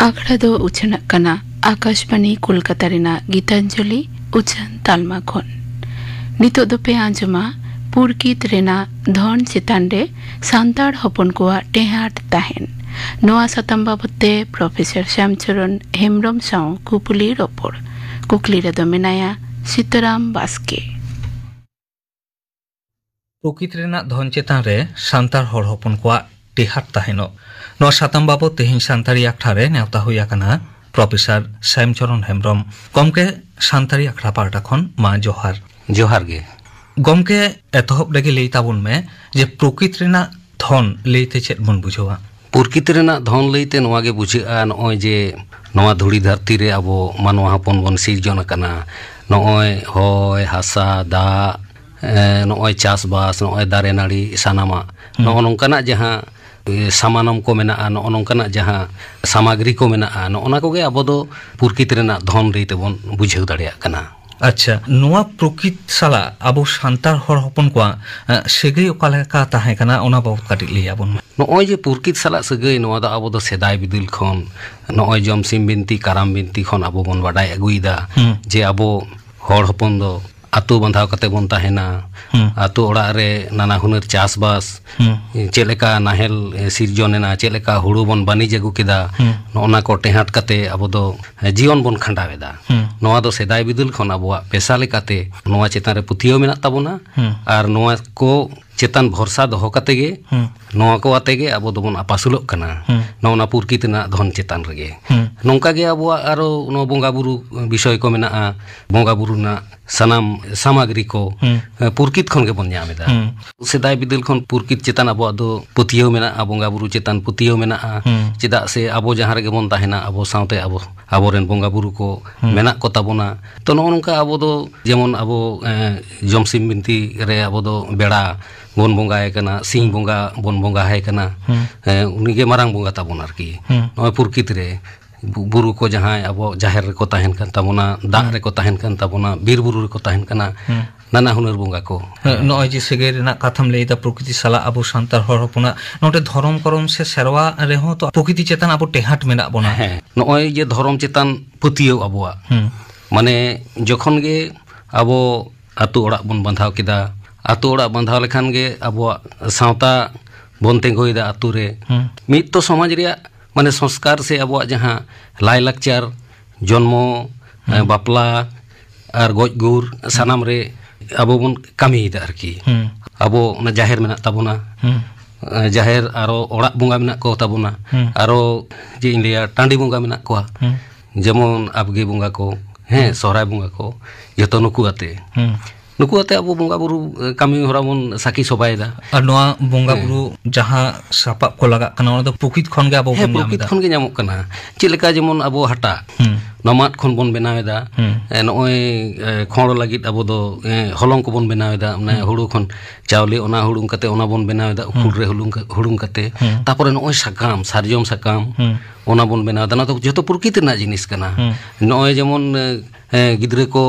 ᱟᱠᱷᱲᱟ ᱫᱚ ᱩᱪᱷᱟᱹᱱᱟᱜ ᱠᱟᱱᱟ ᱟᱠᱟᱥᱵᱟᱬᱤ ᱠᱳᱞᱠᱟᱛᱟ ᱨᱮᱱᱟᱜ ᱜᱤᱛᱟᱧᱡᱚᱞᱤ ᱩᱪᱷᱟᱹᱱ ᱛᱟᱞᱢᱟ ᱠᱷᱚᱱ᱾ ᱱᱤᱛᱚᱜ ᱫᱚᱯᱮ ᱟᱸᱡᱚᱢᱟ ᱯᱩᱨᱠᱤᱛ ᱨᱮᱱᱟᱜ ᱫᱷᱚᱱ ᱪᱮᱛᱟᱱ ᱨᱮ ᱥᱟᱱᱛᱟᱲ ᱦᱚᱯᱚᱱ ᱠᱚᱣᱟᱜ ᱴᱮᱦᱟᱴ ᱛᱟᱦᱮᱱ᱾ ᱱᱚᱣᱟ ᱥᱟᱛᱟᱢ ᱵᱟᱵᱚᱛ ᱛᱮ ᱯᱨᱚᱯᱷᱮᱥᱚᱨ ᱥᱭᱟᱢᱪᱚᱨᱚᱱ ᱦᱮᱢᱵᱽᱨᱚᱢ ᱥᱟᱶ ᱠᱩᱯᱞᱤ ᱨᱚᱯᱚᱲ᱾ ᱠᱩᱠᱞᱤ ᱨᱮᱫᱚ ᱢᱮᱱᱟᱭᱟ ᱥᱤᱛᱟᱨᱟᱢ ᱵᱟᱥᱠᱮ᱾ ᱯᱨᱚᱠᱤᱛ ᱨᱮᱱᱟᱜ ᱫᱷᱚᱱ ᱪᱮᱛᱟᱱ ᱨᱮ ᱥᱟᱱᱛᱟᱲ ᱦᱚᱲ ᱦᱚᱯᱚᱱ ᱠᱚᱣᱟᱜ ᱴᱮᱦᱟᱴ ᱛᱟᱦᱮᱱᱚᱜ, ᱱᱚᱣᱟ ᱥᱟᱛᱟᱢ ᱵᱟᱵᱚᱛ ᱛᱮᱦᱮᱧ ᱥᱟᱱᱛᱟᱲᱤ ᱟᱠᱷᱲᱟ ᱨᱮ ᱱᱮᱣᱛᱟ ᱦᱩᱭ ᱟᱠᱟᱱᱟ ᱯᱨᱚᱯᱷᱮᱥᱚᱨ ᱥᱭᱟᱢᱪᱚᱨᱚᱱ ᱦᱮᱢᱵᱽᱨᱚᱢ᱾ ᱜᱚᱢᱠᱮ, ᱥᱟᱱᱛᱟᱲᱤ ᱟᱠᱷᱲᱟ ᱯᱟᱦᱴᱟ ᱠᱷᱚᱱ ᱢᱟ ᱡᱚᱦᱟᱨ᱾ ᱡᱚᱦᱟᱨ ᱜᱮ᱾ ᱜᱚᱢᱠᱮ, ᱮᱛᱚᱦᱚᱵ ᱨᱮᱜᱮ ᱞᱟᱹᱭ ᱛᱟᱵᱚᱱ ᱢᱮ ᱡᱮ ᱯᱨᱚᱠᱤᱛ ᱨᱮᱱᱟᱜ ᱫᱷᱚᱱ ᱞᱟᱹᱭᱛᱮ ᱪᱮᱫ ᱵᱚᱱ ᱵᱩᱡᱷᱟᱹᱣᱟ? ᱯᱨᱚᱠᱤᱛ ᱨᱮᱱᱟᱜ ᱫᱷᱚᱱ ᱞᱟᱹᱭᱛᱮ ᱱᱚᱣᱟ ᱜᱮ ᱵᱩᱡᱷᱟᱹᱜᱼᱟ, ᱱᱚᱜᱼᱚᱭ ᱡᱮ ᱱᱚᱣᱟ ᱫᱷᱩᱲᱤ ᱫᱷᱟᱹᱨᱛᱤ ᱨᱮ ᱟᱵᱚ ᱢᱟᱱᱣᱟ ᱦᱚᱯᱚᱱ ᱵᱚᱱ ᱥᱤᱨᱡᱚᱱ ᱟᱠᱟᱱᱟ, ᱱᱚᱜᱼᱚᱭ ᱦᱚᱭ, ᱦᱟᱥᱟ, ᱫᱟᱜ, ᱮ, ᱱᱚᱜᱼᱚᱭ ᱪᱟᱥᱵᱟᱥ, ᱱᱚᱜᱼᱚᱭ ᱫᱟᱨᱮ ᱱᱟᱹᱲᱤ ᱥᱟᱱᱟᱢᱟᱜ, ᱦᱩᱸ᱾ ᱱᱚᱜᱼᱚ ᱱᱚᱝᱠᱟᱱᱟᱜ ᱡᱟᱦᱟᱸ, ᱮ, ᱥᱟᱢᱟᱱᱚᱢ ᱠᱚ ᱢᱮᱱᱟᱜᱼᱟ, ᱱᱚᱜᱼᱚ ᱱᱚᱝᱠᱟᱱᱟᱜ ᱡᱟᱦᱟᱸ ᱥᱟᱢᱟᱜᱽᱨᱤ ᱠᱚ ᱢᱮᱱᱟᱜᱼᱟ, ᱱᱚᱜᱼᱚ ᱱᱟ ᱠᱚᱜᱮ ᱟᱵᱚ ᱫᱚ ᱯᱨᱚᱠᱤᱛ ᱨᱮᱱᱟᱜ ᱫᱷᱚᱱ ᱞᱟᱹᱭ ᱛᱮᱵᱚᱱ ᱵᱩᱡᱷᱟᱹᱣ ᱫᱟᱲᱮᱭᱟᱜ ᱠᱟᱱᱟ᱾ ᱟᱪᱪᱷᱟ, ᱱᱚᱣᱟ ᱯᱨᱚᱠᱤᱛ ᱥᱟᱞᱟᱜ ᱟᱵᱚ ᱥᱟᱱᱛᱟᱲ ᱦᱚᱲ ᱦᱚᱯᱚᱱ ᱠᱚᱣᱟᱜ, ᱮ, ᱥᱟᱹᱜᱟᱹᱭ ᱚᱠᱟ ᱞᱮᱠᱟ ᱛᱟᱦᱮᱸ ᱠᱟᱱᱟ, ᱚᱱᱟ ᱵᱟᱵᱚᱛ ᱠᱟᱹᱴᱤᱡ ᱞᱟᱹᱭ ᱟᱵᱚᱱ ᱢᱮ᱾ ᱱᱚᱜᱼᱚᱭ ᱡᱮ ᱯᱨᱚᱠᱤᱛ ᱥᱟᱞᱟᱜ ᱥᱟᱹᱜᱟᱹᱭ, ᱱᱚᱣᱟ ᱫᱚ ᱟᱵᱚ ᱫᱚ ᱥᱮᱫᱟᱭ ᱵᱤᱫᱟᱹᱞ ᱠᱷᱚᱱ ᱱᱚᱜᱼᱚᱭ ᱡᱚᱢᱥᱤᱢ ᱵᱤᱱᱛᱤ, ᱠᱟᱨᱟᱢ ᱵᱤᱱᱛᱤ ᱠᱷᱚᱱ ᱟᱵᱚ ᱵᱚᱱ ᱵᱟᱰᱟᱭ ᱟᱹᱜᱩᱭᱮᱫᱟ ᱦᱩᱸ᱾ ᱡᱮ ᱟᱵᱚ ᱦᱚᱲ ᱦᱚᱯᱚᱱ ᱫᱚ ᱟᱹᱛᱩ ᱵᱟᱸᱫᱷᱟᱣ ᱠᱟᱛᱮ ᱵᱚᱱ ᱛᱟᱦᱮᱱᱟ᱾ ᱦᱩᱸ᱾ ᱟᱹᱛᱩ ᱚᱲᱟᱜ ᱨᱮ ᱱᱟᱱᱟ ᱦᱩᱱᱟᱹᱨ ᱪᱟᱥᱵᱟᱥ, ᱦᱩᱸ᱾ ᱪᱮᱫ ᱞᱮᱠᱟ ᱱᱟᱦᱮᱞ, ᱮ, ᱥᱤᱨᱡᱚᱱ ᱮᱱᱟ, ᱪᱮᱫ ᱞᱮᱠᱟ ᱦᱩᱲᱩ ᱵᱚᱱ ᱵᱟᱹᱱᱤᱡᱽ ᱟᱹᱜᱩ ᱠᱮᱫᱟ, ᱦᱩᱸ᱾ ᱱᱚᱜᱼᱚ ᱱᱟ ᱠᱚ ᱴᱮᱦᱟᱴ ᱠᱟᱛᱮ ᱟᱵᱚ ᱫᱚ, ᱮ, ᱡᱤᱭᱚᱱ ᱵᱚᱱ ᱠᱷᱟᱸᱰᱟᱣ ᱮᱫᱟ᱾ ᱦᱩᱸ᱾ ᱱᱚᱣᱟ ᱫᱚ ᱥᱮᱫᱟᱭ ᱵᱤᱫᱟᱹᱞ ᱠᱷᱚᱱ ᱟᱵᱚᱣᱟᱜ ᱯᱮᱥᱟ ᱞᱮᱠᱟᱛᱮ ᱱᱚᱣᱟ ᱪᱮᱛᱟᱱ ᱨᱮ ᱯᱟᱹᱛᱭᱟᱹᱣ ᱢᱮᱱᱟᱜ ᱛᱟᱵᱚᱱᱟ᱾ ᱦᱩᱸ᱾ ᱟᱨ ᱱᱚᱣᱟ ᱠᱚ ᱪᱮᱛᱟᱱ ᱵᱷᱚᱨᱥᱟ ᱫᱚᱦᱚ ᱠᱟᱛᱮ ᱜᱮ, ᱦᱩᱸ᱾ ᱱᱚᱣᱟ ᱠᱚ ᱟᱛᱮ ᱜᱮ ᱟᱵᱚ ᱫᱚᱵᱚᱱ ᱟᱯᱟᱥᱩᱞᱚᱜ ᱠᱟᱱᱟ᱾ ᱦᱩᱸ᱾ ᱱᱚᱜᱼᱚ ᱱᱟ ᱯᱨᱚᱠᱤᱛ ᱨᱮᱱᱟᱜ ᱫᱷᱚᱱ ᱪᱮᱛᱟᱱ ᱨᱮᱜᱮ᱾ ᱦᱩᱸ᱾ ᱱᱚᱝᱠᱟ ᱜᱮ ᱟᱵᱚᱣᱟᱜ ᱟᱨᱚ ᱱᱚᱣᱟ ᱵᱚᱸᱜᱟ ᱵᱩᱨᱩ ᱵᱤᱥᱚᱭ ᱠᱚ ᱢᱮᱱᱟᱜᱼᱟ, ᱵᱚᱸᱜᱟ ᱵᱩᱨᱩ ᱨᱮᱱᱟᱜ ᱥᱟᱱᱟᱢ ᱥᱟᱢᱟᱜᱽᱨᱤ ᱠᱚ, ᱦᱩᱸ᱾ ᱮ, ᱯᱩᱨᱠᱤᱛ ᱠᱷᱚᱱ ᱜᱮᱵᱚᱱ ᱧᱟᱢ ᱮᱫᱟ᱾ ᱦᱩᱸ᱾ ᱥᱮᱫᱟᱭ ᱵᱤᱫᱟᱹᱞ ᱠᱷᱚᱱ ᱯᱩᱨᱠᱤᱛ ᱪᱮᱛᱟᱱ ᱟᱵᱚᱣᱟᱜ ᱫᱚ ᱯᱟᱹᱛᱭᱟᱹᱣ ᱢᱮᱱᱟᱜᱼᱟ, ᱵᱚᱸᱜᱟ ᱵᱩᱨᱩ ᱪᱮᱛᱟᱱ ᱯᱟᱹᱛᱭᱟᱹᱣ ᱢᱮᱱᱟᱜᱼᱟ᱾ ᱦᱩᱸ᱾ ᱪᱮᱫᱟᱜ ᱥᱮ ᱟᱵᱚ ᱡᱟᱦᱟᱸ ᱨᱮᱜᱮ ᱵᱚᱱ ᱛᱟᱦᱮᱱᱟ, ᱟᱵᱚ ᱥᱟᱶᱛᱮ ᱟᱵᱚ, ᱟᱵᱚᱨᱮᱱ ᱵᱚᱸᱜᱟ ᱵᱩᱨᱩ ᱠᱚ ᱦᱩᱸ᱾ ᱢᱮᱱᱟᱜ ᱠᱚ ᱛᱟᱵᱚᱱᱟ᱾ ᱛᱚ, ᱱᱚᱜᱼᱚ ᱱᱚᱝᱠᱟ ᱟᱵᱚ ᱫᱚ ᱡᱮᱢᱚᱱ ᱟᱵᱚ, ᱮ, ᱡᱚᱢᱥᱤᱢ ᱵᱤᱱᱛᱤ ᱨᱮ ᱟᱵᱚ ᱫᱚ ᱵᱮᱲᱟ ᱵᱚᱱ ᱵᱚᱸᱜᱟᱭ ᱠᱟᱱᱟ, ᱥᱤᱧ ᱦᱩᱸ᱾ ᱵᱚᱸᱜᱟ ᱵᱚᱱ ᱵᱚᱸᱜᱟ ᱟᱭ ᱠᱟᱱᱟ᱾ ᱦᱩᱸ᱾ ᱮ, ᱩᱱᱤᱜᱮ ᱢᱟᱨᱟᱝ ᱵᱚᱸᱜᱟ ᱛᱟᱵᱚᱱ ᱟᱨᱠᱤ᱾ ᱦᱩᱸ᱾ ᱱᱚᱜᱼᱚᱭ ᱯᱩᱨᱠᱤᱛ ᱨᱮ ᱵᱩ-, ᱵᱩᱨᱩ ᱠᱚ ᱡᱟᱦᱟᱸᱭ ᱟᱵᱚ ᱡᱟᱦᱮᱨ ᱨᱮᱠᱚ ᱛᱟᱦᱮᱱ ᱠᱟᱱ ᱛᱟᱵᱚᱱᱟ, ᱫᱟᱜ ᱦᱩᱸ᱾ ᱨᱮᱠᱚ ᱛᱟᱦᱮᱱ ᱠᱟᱱ ᱛᱟᱵᱚᱱᱟ, ᱵᱤᱨ ᱵᱩᱨᱩ ᱨᱮᱠᱚ ᱛᱟᱦᱮᱱ ᱠᱟᱱᱟ, ᱦᱩᱸ᱾ ᱱᱟᱱᱟ ᱦᱩᱱᱟᱹᱨ ᱵᱚᱸᱜᱟ ᱠᱚ᱾ ᱦᱮᱸ, ᱱᱚᱜᱼᱚᱭ ᱡᱮ ᱥᱟᱹᱜᱟᱹᱭ ᱨᱮᱱᱟᱜ ᱠᱟᱛᱷᱟᱢ ᱞᱟᱹᱭ ᱮᱫᱟ ᱯᱨᱚᱠᱨᱤᱛᱤ ᱥᱟᱞᱟᱜ, ᱟᱵᱚ ᱥᱟᱱᱛᱟᱲ ᱦᱚᱲ ᱦᱚᱯᱚᱱᱟᱜ ᱱᱚᱰᱮ ᱫᱷᱚᱨᱚᱢ ᱠᱚᱨᱚᱢ ᱥᱮ ᱥᱮᱨᱣᱟ ᱨᱮᱦᱚᱸ ᱛᱚ ᱯᱨᱚᱠᱨᱤᱛᱤ ᱪᱮᱛᱟᱱ ᱟᱵᱚ ᱴᱮᱦᱟᱴ ᱢᱮᱱᱟᱜ ᱵᱚᱱᱟ᱾ ᱦᱮᱸ, ᱱᱚᱜᱼᱚᱭ ᱡᱮ ᱫᱷᱚᱨᱚᱢ ᱪᱮᱛᱟᱱ ᱯᱟᱹᱛᱭᱟᱹᱣ ᱟᱵᱚᱣᱟᱜ, ᱦᱩᱸ᱾ ᱢᱟᱱᱮ ᱡᱚᱠᱷᱚᱱ ᱜᱮ ᱟᱵᱚ ᱟᱹᱛᱩ ᱚᱲᱟᱜ ᱵᱚᱱ ᱵᱟᱸᱫᱷᱟᱣ ᱠᱮᱫᱟ, ᱟᱛᱳ ᱚᱲᱟᱜ ᱵᱟᱸᱫᱷᱟᱣ ᱞᱮᱠᱷᱟᱱ ᱜᱮ ᱟᱵᱚᱣᱟᱜ ᱥᱟᱶᱛᱟ ᱵᱚᱱ ᱛᱤᱸᱜᱩᱭᱮᱫᱟ ᱟᱛᱳ ᱨᱮ᱾ ᱦᱩᱸ᱾ ᱢᱤᱫ ᱛᱚ ᱥᱚᱢᱟᱡᱽ ᱨᱮᱭᱟᱜ ᱢᱟᱱᱮ ᱥᱚᱝᱥᱠᱟᱨ ᱥᱮ ᱟᱵᱚᱣᱟᱜ ᱡᱟᱦᱟᱸ ᱞᱟᱭᱼᱞᱟᱠᱪᱟᱨ, ᱡᱚᱱᱢᱚ, ᱦᱩᱸ᱾ ᱮ, ᱵᱟᱯᱞᱟ ᱟᱨ ᱜᱚᱡ ᱜᱩᱨ ᱥᱟᱱᱟᱢ ᱨᱮ ᱟᱵᱚ ᱵᱚᱱ ᱠᱟᱹᱢᱤᱭᱮᱫᱟ ᱟᱨᱠᱤ᱾ ᱦᱩᱸ᱾ ᱟᱵᱚ ᱚᱱᱟ ᱡᱟᱦᱮᱨ ᱢᱮᱱᱟᱜ ᱛᱟᱵᱚᱱᱟ, ᱦᱩᱸ᱾ ᱮ, ᱡᱟᱦᱮᱨ ᱟᱨᱚ ᱚᱲᱟᱜ ᱵᱚᱸᱜᱟ ᱢᱮᱱᱟᱜ ᱠᱚ ᱛᱟᱵᱚᱱᱟ, ᱦᱩᱸ᱾ ᱟᱨᱚ ᱪᱮᱫ ᱤᱧ ᱞᱟᱹᱭᱟ, ᱴᱟᱺᱰᱤ ᱵᱚᱸᱜᱟ ᱢᱮᱱᱟᱜ ᱠᱚᱣᱟ, ᱦᱩᱸ᱾ ᱡᱮᱢᱚᱱ ᱟᱵᱜᱮ ᱵᱚᱸᱜᱟ ᱠᱚ, ᱦᱮᱸ, ᱦᱩᱸ᱾ ᱥᱚᱦᱨᱟᱭ ᱵᱚᱸᱜᱟ ᱠᱚ, ᱡᱚᱛᱚ ᱱᱩᱠᱩ ᱟᱛᱮ᱾ ᱦᱩᱸ᱾ ᱱᱩᱠᱩ ᱟᱛᱮ ᱟᱵᱚ ᱵᱚᱸᱜᱟ ᱵᱩᱨᱩ, ᱮ, ᱠᱟᱹᱢᱤ ᱦᱚᱨᱟ ᱵᱚᱱ ᱥᱟᱹᱠᱷᱤ ᱥᱚᱵᱷᱟᱭᱮᱫᱟ᱾ ᱟᱨ ᱱᱚᱣᱟ ᱵᱚᱸᱜᱟ ᱦᱮᱸ᱾ ᱵᱩᱨᱩ ᱡᱟᱦᱟᱸ ᱥᱟᱯᱟᱵ ᱠᱚ ᱞᱟᱜᱟᱜ ᱠᱟᱱᱟ, ᱚᱱᱟ ᱫᱚ ᱯᱨᱚᱠᱤᱛ ᱠᱷᱚᱱ ᱜᱮ ᱟᱵᱚ ᱦᱮᱸ, ᱵᱚᱱ ᱧᱟᱢ ᱯᱨᱚᱠᱤᱛ ᱮᱫᱟ᱾ ᱠᱷᱚᱱ ᱜᱮ ᱧᱟᱢᱚᱜ ᱠᱟᱱᱟ᱾ ᱪᱮᱫ ᱞᱮᱠᱟ ᱡᱮᱢᱚᱱ ᱟᱵᱚ ᱦᱟᱴᱟᱜ, ᱦᱩᱸ᱾ ᱱᱚᱣᱟ ᱢᱟᱫ ᱠᱷᱚᱱ ᱵᱚᱱ ᱵᱮᱱᱟᱣ ᱮᱫᱟ᱾ ᱦᱩᱸ᱾ ᱮ, ᱱᱚᱜᱼᱚᱭ, ᱮ, ᱠᱷᱚᱲ ᱞᱟᱹᱜᱤᱫ ᱟᱵᱚ ᱫᱚ, ᱮ, ᱦᱚᱞᱚᱝ ᱠᱚᱵᱚᱱ ᱵᱮᱱᱟᱣ ᱮᱫᱟ, ᱢᱟᱱᱮ ᱦᱩᱸ᱾ ᱦᱩᱲᱩ ᱠᱷᱚᱱ ᱪᱟᱣᱞᱮ, ᱚᱱᱟ ᱦᱩᱲᱩᱝ ᱠᱟᱛᱮ ᱚᱱᱟ ᱵᱚᱱ ᱵᱮᱱᱟᱣ ᱮᱫᱟ, ᱩᱠᱷᱩᱞ ᱦᱩᱸ᱾ ᱨᱮ ᱦᱩᱲᱩᱝ ᱠᱟ-, ᱦᱩᱲᱩᱝ ᱠᱟᱛᱮ᱾ ᱦᱩᱸ᱾ ᱛᱟᱯᱚᱨᱮ ᱱᱚᱜᱼᱚᱭ ᱥᱟᱠᱟᱢ, ᱥᱟᱨᱡᱚᱢ ᱥᱟᱠᱟᱢ, ᱦᱩᱸ᱾ ᱚᱱᱟ ᱵᱚᱱ ᱵᱮᱱᱟᱣ ᱮᱫᱟ᱾ ᱚᱱᱟ ᱫᱚ ᱡᱚᱛᱚ ᱯᱨᱚᱠᱤᱛ ᱨᱮᱱᱟᱜ ᱡᱤᱱᱤᱥ ᱠᱟᱱᱟ᱾ ᱦᱩᱸ᱾ ᱱᱚᱜᱼᱚᱭ ᱡᱮᱢᱚᱱ, ᱮ, ᱮ, ᱜᱤᱫᱽᱨᱟᱹ ᱠᱚ,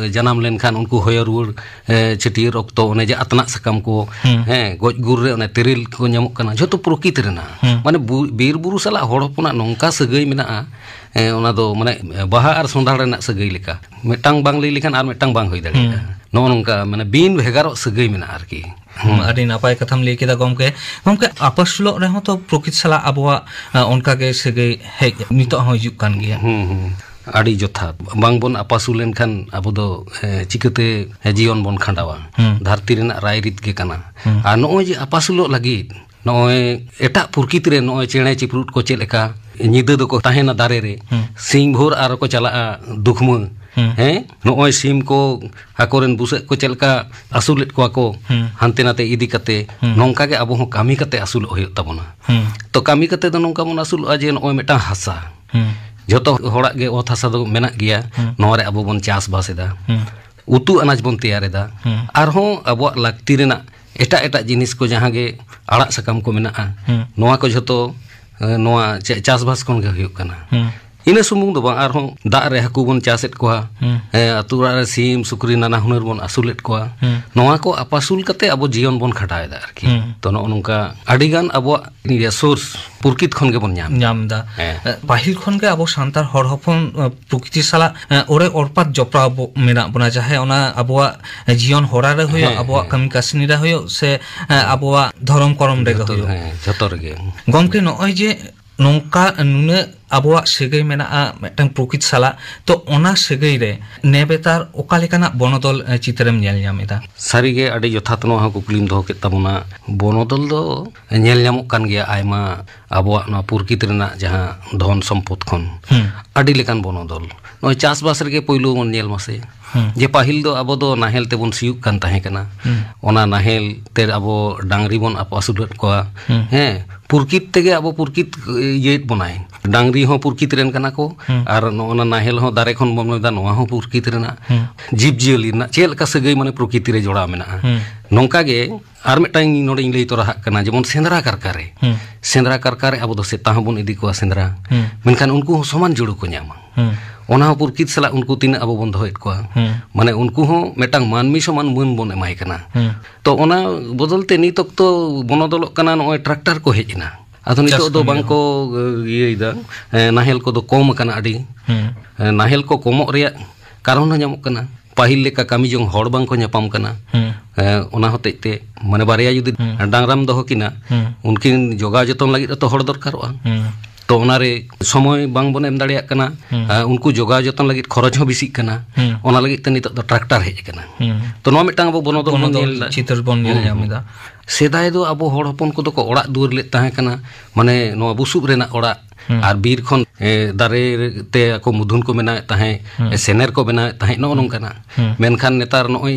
ᱮ, ᱡᱟᱱᱟᱢ ᱞᱮᱱᱠᱷᱟᱱ ᱩᱱᱠᱩ ᱦᱚᱭᱚ ᱨᱩᱣᱟᱹᱲ, ᱮ, ᱪᱷᱟᱹᱴᱭᱟᱹᱨ ᱚᱠᱛᱚ ᱚᱱᱮ ᱡᱮ ᱟᱛᱱᱟᱜ ᱥᱟᱠᱟᱢ ᱠᱚ, ᱦᱩᱸ᱾ ᱦᱮᱸ, ᱜᱚᱡ ᱜᱩᱨ ᱨᱮ ᱚᱱᱮ ᱛᱮᱨᱮᱞ ᱠᱚ ᱧᱟᱢᱚᱜ ᱠᱟᱱᱟ, ᱡᱷᱚᱛᱚ ᱯᱨᱚᱠᱤᱛ ᱨᱮᱱᱟᱜ᱾ ᱦᱩᱸ᱾ ᱢᱟᱱᱮ ᱵᱩ-, ᱵᱤᱨ ᱵᱩᱨᱩ ᱥᱟᱞᱟᱜ ᱦᱚᱲ ᱦᱚᱯᱚᱱᱟᱜ ᱱᱚᱝᱠᱟ ᱥᱟᱹᱜᱟᱹᱭ ᱢᱮᱱᱟᱜᱼᱟ, ᱮ, ᱚᱱᱟ ᱫᱚ ᱢᱟᱱᱮ ᱵᱟᱦᱟ ᱟᱨ ᱥᱚᱸᱫᱷᱟᱲ ᱨᱮᱱᱟᱜ ᱥᱟᱹᱜᱟᱹᱭ ᱞᱮᱠᱟ᱾ ᱢᱤᱫᱴᱟᱝ ᱵᱟᱝ ᱞᱟᱹᱭ ᱞᱮᱠᱷᱟᱱ ᱟᱨ ᱢᱤᱫᱴᱟᱝ ᱵᱟᱝ ᱦᱩᱭ ᱫᱟᱲᱮᱭᱟᱜᱼᱟ᱾ ᱦᱩᱸ᱾ ᱱᱚᱜᱼᱚ ᱱᱚᱝᱠᱟ ᱢᱟᱱᱮ ᱵᱤᱱ ᱵᱷᱮᱜᱟᱨᱚᱜ ᱥᱟᱹᱜᱟᱹᱭ ᱢᱮᱱᱟᱜᱼᱟ ᱟᱨᱠᱤ᱾ ᱦᱩᱸ᱾ ᱟᱹᱰᱤ ᱱᱟᱯᱟᱭ ᱠᱟᱛᱷᱟᱢ ᱞᱟᱹᱭ ᱠᱮᱫᱟ ᱜᱚᱢᱠᱮ᱾ ᱜᱚᱢᱠᱮ, ᱟᱯᱟᱥᱩᱞᱚᱜ ᱨᱮᱦᱚᱸ ᱛᱚ ᱯᱨᱚᱠᱤᱛ ᱥᱟᱞᱟᱜ ᱟᱵᱚᱣᱟᱜ, ᱟ, ᱚᱱᱠᱟᱜᱮ ᱥᱟᱹᱜᱟᱹᱭ ᱦᱮᱡ ᱱᱤᱛᱚᱜ ᱦᱚᱸ ᱦᱤᱡᱩᱜ ᱠᱟᱱ ᱜᱮᱭᱟ᱾ ᱦᱩᱸ, ᱦᱩᱸ᱾ ᱟᱹᱰᱤ ᱡᱚᱛᱷᱟᱛ᱾ ᱵᱟᱝᱵᱚᱱ ᱟᱯᱟᱥᱩᱞ ᱞᱮᱱᱠᱷᱟᱱ ᱟᱵᱚ ᱫᱚ, ᱮ, ᱪᱤᱠᱟᱹᱛᱮ ᱡᱤᱭᱚᱱ ᱵᱚᱱ ᱠᱷᱟᱸᱰᱟᱣᱟ? ᱦᱩᱸ᱾ ᱫᱷᱟᱹᱨᱛᱤ ᱨᱮᱱᱟᱜ ᱨᱟᱭᱨᱤᱛ ᱜᱮ ᱠᱟᱱᱟ᱾ ᱦᱩᱸ᱾ ᱟᱨ ᱱᱚᱜᱼᱚᱭ ᱡᱮ ᱟᱯᱟᱥᱩᱞᱚᱜ ᱞᱟᱹᱜᱤᱫ ᱱᱚᱜᱼᱚᱭ ᱮᱴᱟᱜ ᱯᱨᱚᱠᱤᱛ ᱨᱮ ᱱᱚᱜᱼᱚᱭ ᱪᱮᱬᱮ ᱪᱤᱯᱨᱩᱫ ᱠᱚ ᱪᱮᱫ ᱞᱮᱠᱟ ᱧᱤᱫᱟᱹ ᱫᱚᱠᱚ ᱛᱟᱦᱮᱱᱟ ᱫᱟᱨᱮ ᱨᱮ, ᱦᱩᱸ᱾ ᱥᱤᱧ ᱵᱷᱳᱨ ᱟᱨᱚ ᱠᱚ ᱪᱟᱞᱟᱜᱼᱟ ᱫᱩᱠᱷᱢᱟᱹ᱾ ᱦᱩᱸ᱾ ᱦᱮᱸ, ᱱᱚᱜᱼᱚᱭ ᱥᱤᱢ ᱠᱚ ᱟᱠᱚᱨᱮᱱ ᱵᱩᱥᱟᱹᱜ ᱠᱚ ᱪᱮᱫ ᱞᱮᱠᱟ ᱟᱹᱥᱩᱞᱮᱫ ᱠᱚᱣᱟ ᱠᱚ, ᱦᱩᱸ᱾ ᱦᱟᱱᱛᱮ ᱱᱟᱛᱮ ᱤᱫᱤ ᱠᱟᱛᱮ, ᱦᱩᱸ᱾ ᱱᱚᱝᱠᱟ ᱜᱮ ᱟᱵᱚ ᱦᱚᱸ ᱠᱟᱹᱢᱤ ᱠᱟᱛᱮ ᱟᱹᱥᱩᱞᱚᱜ ᱦᱩᱭᱩᱜ ᱛᱟᱵᱚᱱᱟ᱾ ᱦᱩᱸ᱾ ᱛᱚ ᱠᱟᱹᱢᱤ ᱠᱟᱛᱮ ᱫᱚ ᱱᱚᱝᱠᱟ ᱵᱚᱱ ᱟᱹᱥᱩᱞᱚᱜᱼᱟ ᱡᱮ ᱱᱚᱜᱼᱚᱭ ᱢᱤᱫᱴᱟᱝ ᱦᱟᱥᱟ, ᱦᱩᱸ᱾ ᱡᱷᱚᱛᱚ ᱦᱚᱲᱟᱜ ᱜᱮ ᱚᱛ ᱦᱟᱥᱟ ᱫᱚ ᱢᱮᱱᱟᱜ ᱜᱮᱭᱟ, ᱦᱩᱸ᱾ ᱱᱚᱣᱟ ᱨᱮ ᱟᱵᱚ ᱵᱚᱱ ᱪᱟᱥᱵᱟᱥ ᱮᱫᱟ᱾ ᱦᱩᱸ᱾ ᱩᱛᱩ ᱟᱱᱟᱡ ᱵᱚᱱ ᱛᱮᱭᱟᱨ ᱮᱫᱟ᱾ ᱦᱩᱸ᱾ ᱟᱨᱦᱚᱸ ᱟᱵᱚᱣᱟᱜ ᱞᱟᱹᱠᱛᱤ ᱨᱮᱱᱟᱜ ᱮᱴᱟᱜ ᱮᱴᱟᱜ ᱡᱤᱱᱤᱥ ᱠᱚ ᱡᱟᱦᱟᱸ ᱜᱮ ᱟᱲᱟᱜ ᱥᱟᱠᱟᱢ ᱠᱚ ᱢᱮᱱᱟᱜᱼᱟ, ᱦᱩᱸ᱾ ᱱᱚᱣᱟ ᱠᱚ ᱡᱷᱚᱛᱚ, ᱮ, ᱱᱚᱣᱟ ᱪᱮ-, ᱪᱟᱥᱵᱟᱥ ᱠᱷᱚᱱ ᱜᱮ ᱦᱩᱭᱩᱜ ᱠᱟᱱᱟ᱾ ᱦᱩᱸ᱾ ᱤᱱᱟᱹ ᱥᱩᱢᱩᱝ ᱫᱚ ᱵᱟᱝ, ᱟᱨᱦᱚᱸ ᱫᱟᱜ ᱨᱮ ᱦᱟᱹᱠᱩ ᱵᱚᱱ ᱪᱟᱥᱮᱫ ᱠᱚᱣᱟ, ᱦᱩᱸ᱾ ᱦᱮᱸ, ᱟᱹᱛᱩ ᱚᱲᱟᱜ ᱨᱮ ᱥᱤᱢ ᱥᱩᱠᱨᱤ ᱱᱟᱱᱟ ᱦᱩᱱᱟᱹᱨ ᱵᱚᱱ ᱟᱹᱥᱩᱞᱮᱫ ᱠᱚᱣᱟ᱾ ᱦᱩᱸ᱾ ᱱᱚᱣᱟ ᱠᱚ ᱟᱯᱟᱥᱩᱞ ᱠᱟᱛᱮ ᱟᱵᱚ ᱡᱤᱭᱚᱱ ᱵᱚᱱ ᱠᱷᱟᱸᱰᱟᱣᱮᱫᱟ ᱟᱨᱠᱤ᱾ ᱦᱩᱸ᱾ ᱛᱚ ᱱᱚᱜᱼᱚ ᱱᱚᱝᱠᱟ ᱟᱹᱰᱤᱜᱟᱱ ᱟᱵᱚᱣᱟᱜ ᱤᱭᱟᱹ source ᱯᱨᱚᱠᱤᱛ ᱠᱷᱚᱱ ᱜᱮᱵᱚᱱ ᱧᱟᱢ ᱧᱟᱢ ᱮᱫᱟ᱾ ᱦᱮᱸ᱾ ᱮ, ᱯᱟᱹᱦᱤᱞ ᱠᱷᱚᱱ ᱜᱮ ᱟᱵᱚ ᱥᱟᱱᱛᱟᱲ ᱦᱚᱲ ᱦᱚᱯᱚᱱ, ᱮ, ᱯᱨᱚᱠᱤᱛᱤ ᱥᱟᱞᱟᱜ, ᱮ, ᱚᱲᱮ ᱚᱨᱯᱟᱛ ᱡᱚᱯᱲᱟᱣ ᱵᱚ ᱢᱮᱱᱟᱜ ᱵᱚᱱᱟ, ᱡᱟᱦᱟᱸᱭ ᱚᱱᱟ ᱟᱵᱚᱣᱟᱜ ᱡᱤᱭᱚᱱ ᱦᱚᱨᱟ ᱨᱮ ᱦᱩᱭᱩᱜ, ᱦᱮᱸ, ᱟᱵᱚᱣᱟᱜ ᱦᱮᱸ᱾ ᱠᱟᱹᱢᱤ ᱠᱟᱹᱥᱱᱤ ᱨᱮ ᱦᱩᱭᱩᱜ, ᱥᱮ, ᱮ, ᱟᱵᱚᱣᱟᱜ ᱫᱷᱚᱨᱚᱢ ᱠᱚᱨᱚᱢ ᱨᱮᱜᱮ ᱡᱷᱚᱛᱚ, ᱦᱩᱭᱩᱜ᱾ ᱦᱮᱸ, ᱡᱷᱚᱛᱚ ᱨᱮᱜᱮ᱾ ᱜᱚᱢᱠᱮ, ᱱᱚᱜᱼᱚᱭ ᱡᱮ ᱱᱚᱝᱠᱟ ᱱᱩᱱᱟᱹᱜ ᱟᱵᱚᱣᱟᱜ ᱥᱟᱹᱜᱟᱹᱭ ᱢᱮᱱᱟᱜᱼᱟ ᱢᱤᱫᱴᱟᱝ ᱯᱨᱚᱠᱤᱛ ᱥᱟᱞᱟᱜ, ᱛᱚ ᱚᱱᱟ ᱥᱟᱹᱜᱟᱹᱭ ᱨᱮ ᱱᱮᱵᱮᱛᱟᱨ ᱚᱠᱟ ᱞᱮᱠᱟᱱᱟᱜ ᱵᱚᱱᱚᱫᱚᱞ, ᱮ, ᱪᱤᱛᱟᱹᱨᱮᱢ ᱧᱮᱞ ᱧᱟᱢ ᱮᱫᱟ? ᱥᱟᱹᱨᱤᱜᱮ ᱟᱹᱰᱤ ᱡᱚᱛᱷᱟᱛ ᱱᱚᱣᱟ ᱦᱚᱸ ᱠᱩᱠᱞᱤᱢ ᱫᱚᱦᱚ ᱠᱮᱫ ᱛᱟᱵᱚᱱᱟ᱾ ᱵᱚᱱᱚᱫᱚᱞ ᱫᱚ ᱧᱮᱞ ᱧᱟᱢᱚᱜ ᱠᱟᱱ ᱜᱮᱭᱟ ᱟᱭᱢᱟ, ᱟᱵᱚᱣᱟᱜ ᱱᱚᱣᱟ ᱯᱨᱚᱠᱤᱛ ᱨᱮᱱᱟᱜ ᱡᱟᱦᱟᱸ ᱫᱷᱚᱱ ᱥᱚᱢᱯᱚᱫ ᱠᱷᱚᱱ ᱦᱩᱸ᱾ ᱟᱹᱰᱤ ᱞᱮᱠᱟᱱ ᱵᱚᱱᱚᱫᱚᱞ᱾ ᱱᱚᱜᱼᱚᱭ ᱪᱟᱥᱵᱟᱥ ᱨᱮᱜᱮ ᱯᱳᱭᱞᱳ ᱵᱚᱱ ᱧᱮᱞ ᱢᱟᱥᱮ, ᱦᱩᱸ᱾ ᱡᱮ ᱯᱟᱹᱦᱤᱞ ᱫᱚ ᱟᱵᱚ ᱫᱚ ᱱᱟᱦᱮᱞ ᱛᱮᱵᱚᱱ ᱥᱤᱭᱳᱜ ᱠᱟᱱ ᱛᱟᱦᱮᱸ ᱠᱟᱱᱟ᱾ ᱦᱩᱸ᱾ ᱚᱱᱟ ᱱᱟᱦᱮᱞ ᱛᱮ ᱟᱵᱚ ᱰᱟᱝᱨᱤ ᱵᱚᱱ ᱟᱹᱥᱩᱞᱮᱫ ᱠᱚᱣᱟ᱾ ᱦᱩᱸ᱾ ᱦᱮᱸ, ᱯᱨᱚᱠᱤᱛ ᱛᱮᱜᱮ ᱟᱵᱚ ᱯᱨᱚᱠᱤᱛ ᱤᱭᱟᱹᱭᱮᱫ ᱵᱚᱱᱟᱭ᱾ ᱰᱟᱝᱨᱤ ᱦᱚᱸ ᱯᱨᱚᱠᱤᱛ ᱨᱮᱱ ᱠᱟᱱᱟ ᱠᱚ, ᱦᱩᱸ᱾ ᱟᱨ ᱱᱚᱜᱼᱚ ᱱᱟ ᱱᱟᱦᱮᱞ ᱦᱚᱸ ᱫᱟᱨᱮ ᱠᱷᱚᱱ ᱵᱚᱱ ᱵᱮᱱᱟᱣ ᱮᱫᱟ, ᱱᱚᱣᱟ ᱦᱚᱸ ᱯᱨᱚᱠᱤᱛ ᱨᱮᱱᱟᱜ᱾ ᱦᱩᱸ᱾ ᱡᱤᱵᱽ ᱡᱤᱭᱟᱹᱞᱤ ᱨᱮᱱᱟᱜ ᱪᱮᱫ ᱞᱮᱠᱟ ᱥᱟᱹᱜᱟᱹᱭ ᱢᱟᱱᱮ ᱯᱨᱚᱠᱤᱛᱤ ᱨᱮ ᱡᱚᱲᱟᱣ ᱢᱮᱱᱟᱜᱼᱟ᱾ ᱦᱩᱸ᱾ ᱱᱚᱝᱠᱟ ᱜᱮ ᱟᱨ ᱢᱤᱫᱴᱟᱝ ᱱᱚᱰᱮᱧ ᱞᱟᱹᱭ ᱛᱚᱨᱟ ᱦᱟᱜ ᱠᱟᱱᱟ, ᱡᱮᱢᱚᱱ ᱥᱮᱸᱫᱽᱨᱟ ᱠᱟᱨᱠᱟ ᱨᱮ᱾ ᱦᱩᱸ᱾ ᱥᱮᱸᱫᱽᱨᱟ ᱠᱟᱨᱠᱟ ᱨᱮ ᱟᱵᱚ ᱫᱚ ᱥᱮᱛᱟ ᱦᱚᱸᱵᱚᱱ ᱤᱫᱤ ᱠᱚᱣᱟ ᱥᱮᱸᱫᱽᱨᱟ᱾ ᱦᱩᱸ᱾ ᱢᱮᱱᱠᱷᱟᱱ ᱩᱱᱠᱩ ᱦᱚᱸ ᱥᱚᱢᱟᱱ ᱡᱩᱲᱩ ᱠᱚ ᱧᱟᱢᱟ᱾ ᱦᱩᱸ᱾ ᱚᱱᱟ ᱦᱚᱸ ᱯᱨᱚᱠᱤᱛ ᱥᱟᱞᱟᱜ ᱩᱱᱠᱩ ᱛᱤᱱᱟᱹᱜ ᱟᱵᱚ ᱵᱚᱱ ᱫᱚᱦᱚᱭᱮᱫ ᱠᱚᱣᱟ᱾ ᱦᱩᱸ᱾ ᱢᱟᱱᱮ ᱩᱱᱠᱩ ᱦᱚᱸ ᱢᱤᱫᱴᱟᱝ ᱢᱟᱹᱱᱢᱤ ᱥᱚᱢᱟᱱ ᱢᱟᱹᱱ ᱵᱚᱱ ᱮᱢᱟᱭ ᱠᱟᱱᱟ᱾ ᱦᱩᱸ᱾ ᱛᱚ ᱚᱱᱟ ᱵᱚᱫᱚᱞ ᱛᱮ ᱱᱤᱛ ᱚᱠᱛᱚ ᱵᱚᱱᱚᱫᱚᱞᱚᱜ ᱠᱟᱱᱟ, ᱱᱚᱜᱼᱚᱭ ᱴᱨᱟᱠᱴᱟᱨ ᱠᱚ ᱦᱮᱡ ᱮᱱᱟ᱾ ᱟᱫᱚ ᱱᱤᱛᱚᱜ ᱪᱟᱥ ᱫᱚ ᱠᱟᱹᱢᱤ ᱵᱟᱝ ᱨᱮᱦᱚᱸ᱾ ᱠᱚ, ᱮ, ᱤᱭᱟᱹᱭᱮᱫᱟ, ᱮ, ᱱᱟᱦᱮᱞ ᱠᱚᱫᱚ ᱠᱚᱢ ᱟᱠᱟᱱᱟ ᱟᱹᱰᱤ᱾ ᱦᱩᱸ᱾ ᱮ, ᱱᱟᱦᱮᱞ ᱠᱚ ᱠᱚᱢᱚᱜ ᱨᱮᱭᱟᱜ ᱠᱟᱨᱚᱱ ᱦᱚᱸ ᱧᱟᱢᱚᱜ ᱠᱟᱱᱟ᱾ ᱯᱟᱹᱦᱤᱞ ᱞᱮᱠᱟ ᱠᱟᱹᱢᱤ ᱡᱚᱝ ᱦᱚᱲ ᱵᱟᱝ ᱠᱚ ᱧᱟᱯᱟᱢ ᱠᱟᱱᱟ᱾ ᱦᱩᱸ᱾ ᱮ, ᱚᱱᱟ ᱦᱚᱛᱮᱡ ᱛᱮ, ᱢᱟᱱᱮ, ᱵᱟᱨᱭᱟ ᱡᱩᱫᱤ ᱦᱩᱸ᱾ ᱰᱟᱝᱨᱟᱢ ᱫᱚᱦᱚ ᱠᱤᱱᱟ, ᱦᱩᱸ᱾ ᱩᱱᱠᱤᱱ ᱡᱚᱜᱟᱣ ᱡᱚᱛᱚᱱ ᱞᱟᱹᱜᱤᱫ ᱦᱚᱸᱛᱚ ᱦᱚᱲ ᱫᱚᱨᱠᱟᱨᱚᱜᱼᱟ᱾ ᱦᱩᱸ᱾ ᱛᱚ ᱚᱱᱟᱨᱮ ᱥᱚᱢᱚᱭ ᱵᱟᱝ ᱵᱚᱱ ᱮᱢ ᱫᱟᱲᱮᱭᱟᱜ ᱠᱟᱱᱟ᱾ ᱦᱩᱸ᱾ ᱮ, ᱩᱱᱠᱩ ᱡᱚᱜᱟᱣ ᱡᱚᱛᱚᱱ ᱞᱟᱹᱜᱤᱫ ᱠᱷᱚᱨᱚᱪ ᱦᱚᱸ ᱵᱮᱥᱤᱜ ᱠᱟᱱᱟ᱾ ᱦᱩᱸ᱾ ᱚᱱᱟ ᱞᱟᱹᱜᱤᱫ ᱛᱮ ᱱᱤᱛᱚᱜ ᱫᱚ ᱴᱨᱟᱠᱴᱟᱨ ᱦᱮᱡ ᱟᱠᱟᱱᱟ᱾ ᱦᱩᱸ᱾ ᱛᱚ ᱱᱚᱣᱟ ᱢᱤᱫᱴᱟᱝ ᱟᱵᱚ ᱵᱚᱱᱚᱫᱚᱞ ᱵᱚᱱ ᱵᱚᱱᱚᱫᱚᱞ ᱧᱮᱞ ᱮᱫᱟ᱾ ᱪᱤᱛᱟᱹᱨ ᱵᱚᱱ ᱧᱮᱞ ᱦᱩᱸ, ᱧᱟᱢ ᱦᱩᱸ᱾ ᱮᱫᱟ᱾ ᱥᱮᱫᱟᱭ ᱫᱚ ᱟᱵᱚ ᱦᱚᱲ ᱦᱚᱯᱚᱱ ᱠᱚᱫᱚ ᱠᱚ ᱚᱲᱟᱜ ᱫᱩᱣᱟᱹᱨ ᱞᱮᱫ ᱛᱟᱦᱮᱸ ᱠᱟᱱᱟ, ᱢᱟᱱᱮ ᱱᱚᱣᱟ ᱵᱩᱥᱩᱵ ᱨᱮᱱᱟᱜ ᱚᱲᱟᱜ, ᱦᱩᱸ᱾ ᱟᱨ ᱵᱤᱨ ᱠᱷᱚᱱ, ᱮ, ᱫᱟᱨᱮ ᱛᱮ ᱟᱠᱚ ᱢᱩᱫᱷᱩᱱ ᱠᱚ ᱵᱮᱱᱟᱣᱮᱫ ᱛᱟᱦᱮᱸᱫ, ᱦᱩᱸ᱾ ᱮ, ᱥᱮᱱᱮᱨ ᱠᱚ ᱵᱮᱱᱟᱣᱮᱫ ᱛᱟᱦᱮᱸᱫ, ᱱᱚᱜᱼᱚ ᱦᱩᱸ᱾ ᱱᱚᱝᱠᱟᱱᱟᱜ᱾ ᱦᱩᱸ᱾ ᱢᱮᱱᱠᱷᱟᱱ ᱱᱮᱛᱟᱨ ᱱᱚᱜᱼᱚᱭ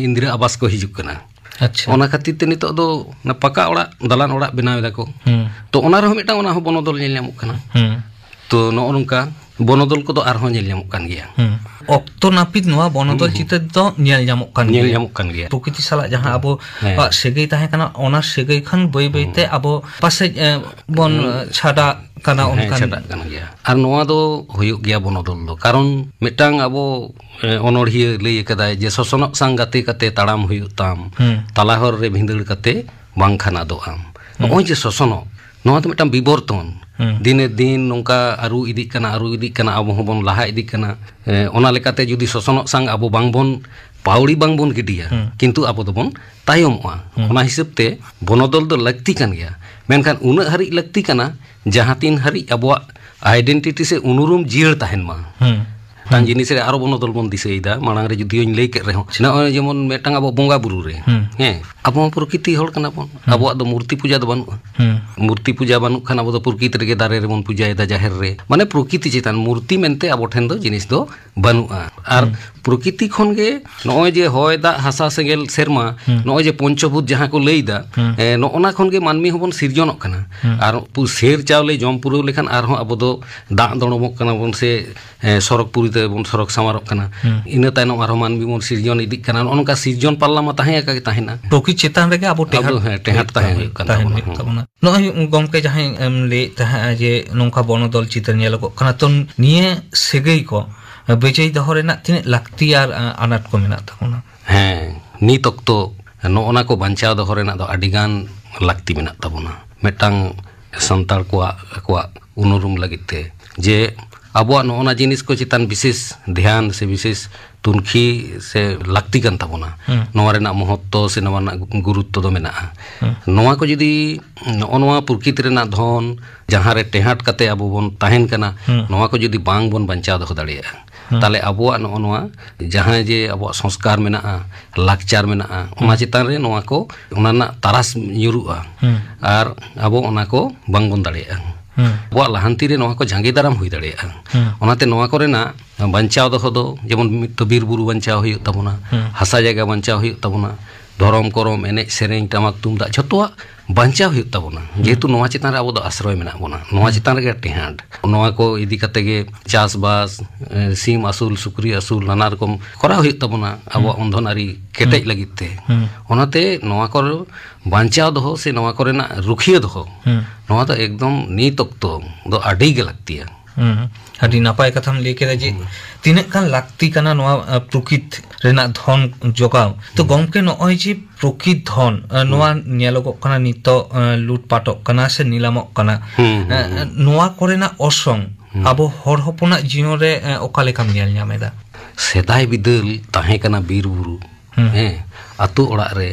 ᱤᱱᱫᱤᱨᱟ ᱟᱵᱟᱥ ᱠᱚ ᱦᱤᱡᱩᱜ ᱠᱟᱱᱟ᱾ ᱟᱪᱪᱷᱟ᱾ ᱚᱱᱟ ᱠᱷᱟᱹᱛᱤᱨ ᱛᱮ ᱱᱤᱛᱚᱜ ᱫᱚ ᱚᱱᱟ ᱯᱟᱠᱟ ᱚᱲᱟᱜ, ᱫᱟᱞᱟᱱ ᱚᱲᱟᱜ ᱵᱮᱱᱟᱣ ᱮᱫᱟ ᱠᱚ᱾ ᱦᱩᱸ᱾ ᱛᱚ ᱚᱱᱟ ᱨᱮᱦᱚᱸ ᱢᱤᱫᱴᱟᱝ, ᱚᱱᱟ ᱦᱚᱸ ᱵᱚᱱᱚᱫᱚᱞ ᱧᱮᱞ ᱧᱟᱢᱚᱜ ᱠᱟᱱᱟ᱾ ᱦᱩᱸ᱾ ᱛᱚ ᱱᱚᱜᱼᱚ ᱱᱚᱝᱠᱟ ᱵᱚᱱᱚᱫᱚᱞ ᱠᱚᱫᱚ ᱟᱨᱦᱚᱸ ᱧᱮᱞ ᱧᱟᱢᱚᱜ ᱠᱟᱱ ᱜᱮᱭᱟ᱾ ᱦᱩᱸ᱾ ᱚᱠᱛᱚ ᱱᱟᱹᱯᱤᱛ ᱱᱚᱣᱟ ᱵᱚᱱᱚᱫᱚᱞ ᱦᱩᱸ, ᱦᱩᱸ᱾ ᱪᱤᱛᱟᱹᱨ ᱫᱚ ᱧᱮᱞ ᱧᱟᱢᱚᱜ ᱠᱟᱱ ᱧᱮᱞ ᱜᱮᱭᱟ᱾ ᱧᱟᱢᱚᱜ ᱠᱟᱱ ᱜᱮᱭᱟ᱾ ᱯᱨᱚᱠᱨᱤᱛᱤ ᱥᱟᱞᱟᱜ ᱡᱟᱦᱟᱸ ᱦᱮᱸ᱾ ᱟᱵᱚᱣᱟᱜ ᱥᱟᱹᱜᱟᱹᱭ ᱛᱟᱦᱮᱸ ᱠᱟᱱᱟ, ᱚᱱᱟ ᱥᱟᱹᱜᱟᱹᱭ ᱠᱷᱚᱱ ᱵᱟᱹᱭ ᱵᱟᱹᱭ ᱛᱮ ᱦᱩᱸ᱾ ᱟᱵᱚ ᱯᱟᱥᱮᱡ, ᱮ, ᱵᱚᱱ, ᱦᱩᱸ᱾ ᱮ, ᱪᱷᱟᱰᱟ ᱠᱟᱱᱟ ᱦᱮᱸ, ᱚᱱᱠᱟᱱ ᱪᱷᱟᱰᱟᱜ ᱠᱟᱱ ᱜᱮᱭᱟ᱾ ᱟᱨ ᱱᱚᱣᱟ ᱫᱚ ᱦᱩᱭᱩᱜ ᱜᱮᱭᱟ ᱵᱚᱱᱚᱫᱚᱞ ᱫᱚ, ᱠᱟᱨᱚᱱ ᱢᱤᱫᱴᱟᱝ ᱟᱵᱚ, ᱮ, ᱚᱱᱚᱬᱦᱤᱭᱟᱹ ᱞᱟᱹᱭ ᱟᱠᱟᱫᱟᱭ ᱡᱮ, "ᱥᱚᱥᱚᱱᱚᱜ ᱥᱟᱝ ᱜᱟᱛᱮ ᱠᱟᱛᱮ ᱛᱟᱲᱟᱢ ᱦᱩᱭᱩᱜ ᱛᱟᱢ, ᱦᱩᱸ᱾ ᱛᱟᱞᱟ ᱦᱚᱨ ᱨᱮ ᱵᱷᱤᱸᱫᱟᱹᱲ ᱠᱟᱛᱮ ᱵᱟᱝᱠᱷᱟᱱ ᱟᱫᱚᱜ ᱟᱢ᱾" ᱦᱩᱸ᱾ ᱱᱚᱜᱼᱚᱭ ᱡᱮ ᱥᱚᱥᱚᱱᱚᱜ, ᱱᱚᱣᱟ ᱫᱚ ᱢᱤᱫᱴᱟᱝ ᱵᱤᱵᱚᱨᱛᱚᱱ᱾ ᱦᱩᱸ᱾ ᱫᱤᱱᱮ ᱫᱤᱱ ᱱᱚᱝᱠᱟ ᱟᱹᱨᱩ ᱤᱫᱤᱜ ᱠᱟᱱᱟ, ᱟᱹᱨᱩ ᱤᱫᱤᱜ ᱠᱟᱱᱟ, ᱟᱵᱚ ᱦᱚᱸᱵᱚᱱ ᱞᱟᱦᱟ ᱤᱫᱤᱜ ᱠᱟᱱᱟ᱾ ᱮ, ᱚᱱᱟ ᱞᱮᱠᱟᱛᱮ ᱡᱩᱫᱤ ᱥᱚᱥᱚᱱᱚᱜ ᱥᱟᱝ ᱟᱵᱚ ᱵᱟᱝᱵᱚᱱ ᱯᱟᱹᱣᱲᱤ ᱵᱟᱝᱵᱚᱱ ᱜᱤᱰᱤᱭᱟ, ᱦᱩᱸ᱾ ᱠᱤᱱᱛᱩ ᱟᱵᱚ ᱫᱚᱵᱚᱱ ᱛᱟᱭᱚᱢᱚᱜᱼᱟ᱾ ᱦᱩᱸ᱾ ᱚᱱᱟ ᱦᱤᱥᱟᱹᱵ ᱛᱮ ᱵᱚᱱᱚᱫᱚᱞ ᱫᱚ ᱞᱟᱹᱠᱛᱤ ᱠᱟᱱ ᱜᱮᱭᱟ, ᱢᱮᱱᱠᱷᱟᱱ ᱩᱱᱟᱹᱜ ᱦᱟᱹᱨᱤᱡ ᱞᱟᱹᱠᱛᱤ ᱠᱟᱱᱟ, ᱡᱟᱦᱟᱸ ᱛᱤᱱ ᱦᱟᱹᱨᱤᱡ ᱟᱵᱚᱣᱟᱜ identity ᱥᱮ ᱩᱱᱩᱨᱩᱢ ᱡᱤᱭᱟᱹᱲ ᱛᱟᱦᱮᱱ ᱢᱟ᱾ ᱦᱩᱸ᱾ ᱢᱤᱫᱴᱟᱝ ᱦᱩᱸ᱾ ᱡᱤᱱᱤᱥ ᱨᱮ ᱟᱨᱚ ᱵᱚᱱᱚᱫᱚᱞ ᱵᱚᱱ ᱫᱤᱥᱟᱹᱭᱮᱫᱟ, ᱢᱟᱲᱟᱝ ᱨᱮ ᱡᱩᱫᱤ ᱦᱚᱧ ᱞᱟᱹᱭ ᱠᱮᱫ ᱨᱮᱦᱚᱸ, ᱱᱚᱜᱼᱚᱭ ᱡᱮᱢᱚᱱ ᱢᱤᱫᱴᱟᱝ ᱟᱵᱚ ᱵᱚᱸᱜᱟ ᱵᱩᱨᱩ ᱨᱮ, ᱦᱩᱸ᱾ ᱦᱮᱸ, ᱟᱵᱚ ᱦᱚᱸ ᱯᱨᱚᱠᱤᱛᱤ ᱦᱚᱲ ᱠᱟᱱᱟ ᱵᱚᱱ, ᱦᱩᱸ᱾ ᱟᱵᱚᱣᱟᱜ ᱫᱚ ᱢᱩᱨᱛᱤ ᱯᱩᱡᱟ ᱫᱚ ᱵᱟᱹᱱᱩᱜᱼᱟ᱾ ᱦᱩᱸ᱾ ᱢᱩᱨᱛᱤ ᱯᱩᱡᱟ ᱵᱟᱹᱱᱩᱜ ᱠᱷᱟᱱ ᱟᱵᱚ ᱫᱚ ᱯᱨᱚᱠᱤᱛ ᱨᱮᱜᱮ ᱫᱟᱨᱮ ᱨᱮᱵᱚᱱ ᱯᱩᱡᱟᱭᱮᱫᱟ, ᱡᱟᱦᱮᱨ ᱨᱮ, ᱢᱟᱱᱮ ᱯᱨᱚᱠᱤᱛᱤ ᱪᱮᱛᱟᱱ, ᱢᱩᱨᱛᱤ ᱢᱮᱱᱛᱮ ᱟᱵᱚ ᱴᱷᱮᱱ ᱫᱚ ᱡᱤᱱᱤᱥ ᱫᱚ ᱵᱟᱹᱱᱩᱜᱼᱟ᱾ ᱟᱨ ᱦᱩᱸ᱾ ᱯᱨᱚᱠᱤᱛᱤ ᱠᱷᱚᱱ ᱜᱮ ᱱᱚᱜᱼᱚᱭ ᱡᱮ ᱦᱚᱭ, ᱫᱟᱜ, ᱦᱟᱥᱟ, ᱥᱮᱸᱜᱮᱞ, ᱥᱮᱨᱢᱟ, ᱦᱩᱸ᱾ ᱱᱚᱜᱼᱚᱭ ᱡᱮ ᱯᱚᱧᱪᱚᱵᱷᱩᱛ ᱡᱟᱦᱟᱸ ᱠᱚ ᱞᱟᱹᱭᱫᱟ, ᱦᱩᱸ᱾ ᱮ, ᱱᱚᱜᱼᱚ ᱱᱟ ᱠᱷᱚᱱ ᱜᱮ ᱢᱟᱹᱱᱢᱤ ᱦᱚᱸᱵᱚᱱ ᱥᱤᱨᱡᱚᱱᱚᱜ ᱠᱟᱱᱟ᱾ ᱦᱩᱸ᱾ ᱟᱨ ᱯᱩ-, ᱥᱮᱨ ᱪᱟᱣᱞᱮ ᱡᱚᱢ ᱯᱩᱨᱟᱹᱣ ᱞᱮᱠᱷᱟᱱ ᱟᱨᱦᱚᱸ ᱟᱵᱚ ᱫᱚ ᱫᱟᱜ ᱫᱚᱲᱚᱢᱚᱜ ᱠᱟᱱᱟ ᱵᱚᱱ ᱥᱮ, ᱮ, ᱥᱚᱨᱚᱜᱽ ᱯᱩᱨᱤ ᱛᱮᱵᱚᱱ ᱥᱚᱨᱚᱜᱽ ᱥᱟᱢᱟᱨᱚᱜ ᱠᱟᱱᱟ᱾ ᱦᱩᱸ᱾ ᱤᱱᱟᱹ ᱛᱟᱭᱱᱚᱢ ᱟᱨᱦᱚᱸ ᱢᱟᱹᱱᱢᱤ ᱵᱚᱱ ᱥᱤᱨᱡᱚᱱ ᱤᱫᱤᱜ ᱠᱟᱱᱟ᱾ ᱱᱚᱜᱼᱚ ᱱᱚᱝᱠᱟ ᱥᱤᱨᱡᱚᱱ ᱯᱟᱞᱞᱟ ᱢᱟ ᱛᱟᱦᱮᱸ ᱟᱠᱟ ᱜᱮ ᱛᱟᱦᱮᱱᱟ᱾ ᱯᱨᱚᱠᱤᱛ ᱪᱮᱛᱟᱱ ᱨᱮᱜᱮ ᱟᱵᱚ ᱟᱵᱚ, ᱴᱮᱦᱟᱴ ᱦᱮᱸ, ᱴᱮᱦᱟᱴ ᱦᱩᱭᱩᱜ ᱛᱟᱦᱮᱸ ᱛᱟᱵᱚᱱᱟ᱾ ᱦᱩᱭᱩᱜ ᱠᱟᱱ ᱛᱟᱦᱮᱱ ᱛᱟᱵᱚᱱᱟ᱾ ᱦᱩᱭᱩᱜ ᱦᱩᱸ᱾ ᱛᱟᱵᱚᱱᱟ᱾ ᱱᱚᱜᱼᱚᱭ ᱜᱚᱢᱠᱮ ᱡᱟᱦᱟᱸᱭ ᱮᱢ ᱞᱟᱹᱭᱮᱫ ᱛᱟᱦᱮᱸᱫ ᱡᱮ ᱱᱚᱝᱠᱟ ᱵᱚᱱᱚᱫᱚᱞ ᱪᱤᱛᱟᱹᱨ ᱧᱮᱞᱚᱜᱚᱜ ᱠᱟᱱᱟ, ᱛᱚ ᱱᱤᱭᱟᱹ ᱥᱟᱹᱜᱟᱹᱭ ᱠᱚ ᱵᱮᱡᱟᱭ ᱫᱚᱦᱚ ᱨᱮᱱᱟᱜ ᱛᱤᱱᱟᱹᱜ ᱞᱟᱹᱠᱛᱤ ᱟᱨ, ᱟ, ᱟᱱᱟᱴ ᱠᱚ ᱢᱮᱱᱟᱜ ᱛᱟᱵᱚᱱᱟ? ᱦᱮᱸ, ᱱᱤᱛ ᱚᱠᱛᱚ ᱱᱚᱜᱼᱚ ᱱᱟ ᱠᱚ ᱵᱟᱧᱪᱟᱣ ᱫᱚᱦᱚ ᱨᱮᱱᱟᱜ ᱫᱚ ᱟᱹᱰᱤᱜᱟᱱ ᱞᱟᱹᱠᱛᱤ ᱢᱮᱱᱟᱜ ᱛᱟᱵᱚᱱᱟ᱾ ᱢᱤᱫᱴᱟᱝ ᱥᱟᱱᱛᱟᱲ ᱠᱚᱣᱟᱜ ᱟᱠᱚᱣᱟᱜ ᱩᱱᱩᱨᱩᱢ ᱞᱟᱹᱜᱤᱫ ᱛᱮ, ᱡᱮ ᱟᱵᱚᱣᱟᱜ ᱱᱚᱜᱼᱚ ᱱᱟ ᱡᱤᱱᱤᱥ ᱠᱚ ᱪᱮᱛᱟᱱ ᱵᱤᱥᱮᱥ ᱫᱷᱮᱭᱟᱱ ᱥᱮ ᱵᱤᱥᱮᱥ ᱛᱩᱱᱠᱷᱤ ᱥᱮ ᱞᱟᱹᱠᱛᱤ ᱠᱟᱱ ᱛᱟᱵᱚᱱᱟ᱾ ᱦᱩᱸ᱾ ᱱᱚᱣᱟ ᱨᱮᱱᱟᱜ ᱢᱚᱦᱚᱛᱛᱚ ᱥᱮ ᱱᱚᱣᱟ ᱨᱮᱱᱟᱜ ᱜᱩᱨᱩᱛᱛᱚ ᱫᱚ ᱢᱮᱱᱟᱜᱼᱟ᱾ ᱦᱩᱸ᱾ ᱱᱚᱣᱟ ᱠᱚ ᱡᱩᱫᱤ, ᱱᱚᱜᱼᱚ ᱱᱚᱣᱟ ᱯᱨᱚᱠᱤᱛ ᱨᱮᱱᱟᱜ ᱫᱷᱚᱱ, ᱡᱟᱦᱟᱸ ᱨᱮ ᱴᱮᱦᱟᱴ ᱠᱟᱛᱮ ᱟᱵᱚ ᱵᱚᱱ ᱛᱟᱦᱮᱱ ᱠᱟᱱᱟ, ᱦᱩᱸ᱾ ᱱᱚᱣᱟ ᱠᱚ ᱡᱩᱫᱤ ᱵᱟᱝ ᱵᱚᱱ ᱵᱟᱧᱪᱟᱣ ᱫᱚᱦᱚ ᱫᱟᱲᱮᱭᱟᱜᱼᱟ, ᱦᱩᱸ᱾ ᱛᱟᱦᱞᱮ ᱟᱵᱚᱣᱟᱜ ᱱᱚᱜᱼᱚ ᱱᱚᱣᱟ ᱡᱟᱦᱟᱸ ᱡᱮ ᱟᱵᱚᱣᱟᱜ ᱥᱚᱝᱥᱠᱟᱨ ᱢᱮᱱᱟᱜᱼᱟ, ᱞᱟᱠᱪᱟᱨ ᱢᱮᱱᱟᱜᱼᱟ, ᱚᱱᱟ ᱦᱩᱸ᱾ ᱪᱮᱛᱟᱱ ᱨᱮ ᱱᱚᱣᱟ ᱠᱚ, ᱚᱱᱟ ᱨᱮᱱᱟᱜ ᱛᱟᱨᱟᱥ ᱧᱩᱨᱩᱜᱼᱟ᱾ ᱦᱩᱸ᱾ ᱟᱨ ᱟᱵᱚ ᱚᱱᱟ ᱠᱚ ᱵᱟᱝ ᱵᱚᱱ ᱫᱟᱲᱮᱭᱟᱜᱼᱟ᱾ ᱦᱩᱸ᱾ ᱟᱵᱚᱣᱟᱜ ᱞᱟᱦᱟᱱᱛᱤ ᱨᱮ ᱱᱚᱣᱟ ᱠᱚ ᱡᱟᱸᱜᱮ ᱫᱟᱨᱟᱢ ᱦᱩᱭ ᱫᱟᱲᱮᱭᱟᱜᱼᱟ᱾ ᱦᱩᱸ᱾ ᱚᱱᱟᱛᱮ ᱱᱚᱣᱟ ᱠᱚᱨᱮᱱᱟᱜ ᱵᱟᱧᱪᱟᱣ ᱫᱚᱦᱚ ᱫᱚ, ᱡᱮᱢᱚᱱ ᱢᱤᱫ ᱛᱚ ᱵᱤᱨ ᱵᱩᱨᱩ ᱵᱟᱧᱪᱟᱣ ᱦᱩᱭᱩᱜ ᱛᱟᱵᱚᱱᱟ, ᱦᱩᱸ᱾ ᱦᱟᱥᱟ ᱡᱟᱭᱜᱟ ᱵᱟᱧᱪᱟᱣ ᱦᱩᱭᱩᱜ ᱛᱟᱵᱚᱱᱟ, ᱫᱷᱚᱨᱚᱢ ᱠᱚᱨᱚᱢ, ᱮᱱᱮᱡ ᱥᱮᱨᱮᱧ, ᱴᱟᱢᱟᱠ ᱛᱩᱢᱫᱟᱜ, ᱡᱷᱚᱛᱚᱣᱟᱜ ᱵᱟᱧᱪᱟᱣ ᱦᱩᱭᱩᱜ ᱛᱟᱵᱚᱱᱟ᱾ ᱡᱮᱦᱮᱛᱩ ᱱᱚᱣᱟ ᱪᱮᱛᱟᱱ ᱨᱮ ᱟᱵᱚ ᱫᱚ ᱟᱥᱨᱚᱭ ᱢᱮᱱᱟᱜ ᱵᱚᱱᱟ, ᱱᱚᱣᱟ ᱪᱮᱛᱟᱱ ᱨᱮᱜᱮ ᱴᱮᱦᱟᱸᱰ᱾ ᱱᱚᱣᱟ ᱠᱚ ᱤᱫᱤ ᱠᱟᱛᱮ ᱜᱮ ᱪᱟᱥᱵᱟᱥ, ᱮ, ᱥᱤᱢ ᱟᱹᱥᱩᱞ, ᱥᱩᱠᱨᱤ ᱟᱹᱥᱩᱞ, ᱱᱟᱱᱟ ᱨᱚᱠᱚᱢ ᱠᱚᱨᱟᱣ ᱦᱩᱭᱩᱜ ᱛᱟᱵᱚᱱᱟ ᱟᱵᱚᱣᱟᱜ ᱢᱚᱱᱫᱷᱚᱱ ᱟᱹᱨᱤ ᱠᱮᱴᱮᱡ ᱞᱟᱹᱜᱤᱫ ᱛᱮ᱾ ᱦᱩᱸ᱾ ᱚᱱᱟᱛᱮ ᱱᱚᱣᱟ ᱠᱚ ᱵᱟᱧᱪᱟᱣ ᱫᱚᱦᱚ ᱥᱮ ᱱᱚᱣᱟ ᱠᱚᱨᱮᱱᱟᱜ ᱨᱩᱠᱷᱤᱭᱟᱹ ᱫᱚᱦᱚ, ᱦᱩᱸ᱾ ᱱᱚᱣᱟ ᱫᱚ ᱮᱠᱫᱚᱢ ᱱᱤᱛ ᱚᱠᱛᱚ ᱫᱚ ᱟᱹᱰᱤ ᱜᱮ ᱞᱟᱹᱠᱛᱤᱭᱟ᱾ ᱦᱩᱸ᱾ ᱟᱹᱰᱤ ᱱᱟᱯᱟᱭ ᱠᱟᱛᱷᱟᱢ ᱞᱟᱹᱭ ᱠᱮᱫᱟ ᱡᱮ ᱦᱩᱸ᱾ ᱛᱤᱱᱟᱹᱜ ᱜᱟᱱ ᱞᱟᱹᱠᱛᱤ ᱠᱟᱱᱟ ᱱᱚᱣᱟ, ᱟ, ᱯᱨᱚᱠᱤᱛ ᱨᱮᱱᱟᱜ ᱫᱷᱚᱱ ᱡᱚᱜᱟᱣ᱾ ᱛᱚ ᱦᱩᱸ᱾ ᱜᱚᱢᱠᱮ, ᱱᱚᱜᱼᱚᱭ ᱡᱮ ᱯᱨᱚᱠᱤᱛ ᱫᱷᱚᱱ, ᱟ, ᱦᱩᱸ᱾ ᱱᱚᱣᱟ ᱧᱮᱞᱚᱜᱚᱜ ᱠᱟᱱᱟ ᱱᱤᱛᱚᱜ, ᱟ, ᱞᱩᱴᱯᱟᱴᱚᱜ ᱠᱟᱱᱟ ᱥᱮ ᱱᱤᱞᱟᱢᱚᱜ ᱠᱟᱱᱟ, ᱦᱩᱸ, ᱦᱩᱸ, ᱟ, ᱦᱩᱸ᱾ ᱱᱚᱣᱟ ᱠᱚᱨᱮᱱᱟᱜ ᱚᱨᱥᱚᱝ ᱦᱩᱸ᱾ ᱟᱵᱚ ᱦᱚᱲ ᱦᱚᱯᱚᱱᱟᱜ ᱡᱤᱭᱚᱱ ᱨᱮ, ᱟ, ᱚᱠᱟ ᱞᱮᱠᱟᱢ ᱧᱮᱞ ᱧᱟᱢ ᱮᱫᱟ? ᱥᱮᱫᱟᱭ ᱵᱤᱫᱟᱹᱞ ᱛᱟᱦᱮᱸ ᱠᱟᱱᱟ ᱵᱤᱨ ᱵᱩᱨᱩ, ᱦᱩᱸ᱾ ᱦᱮᱸ, ᱟᱛᱳ ᱚᱲᱟᱜ ᱨᱮ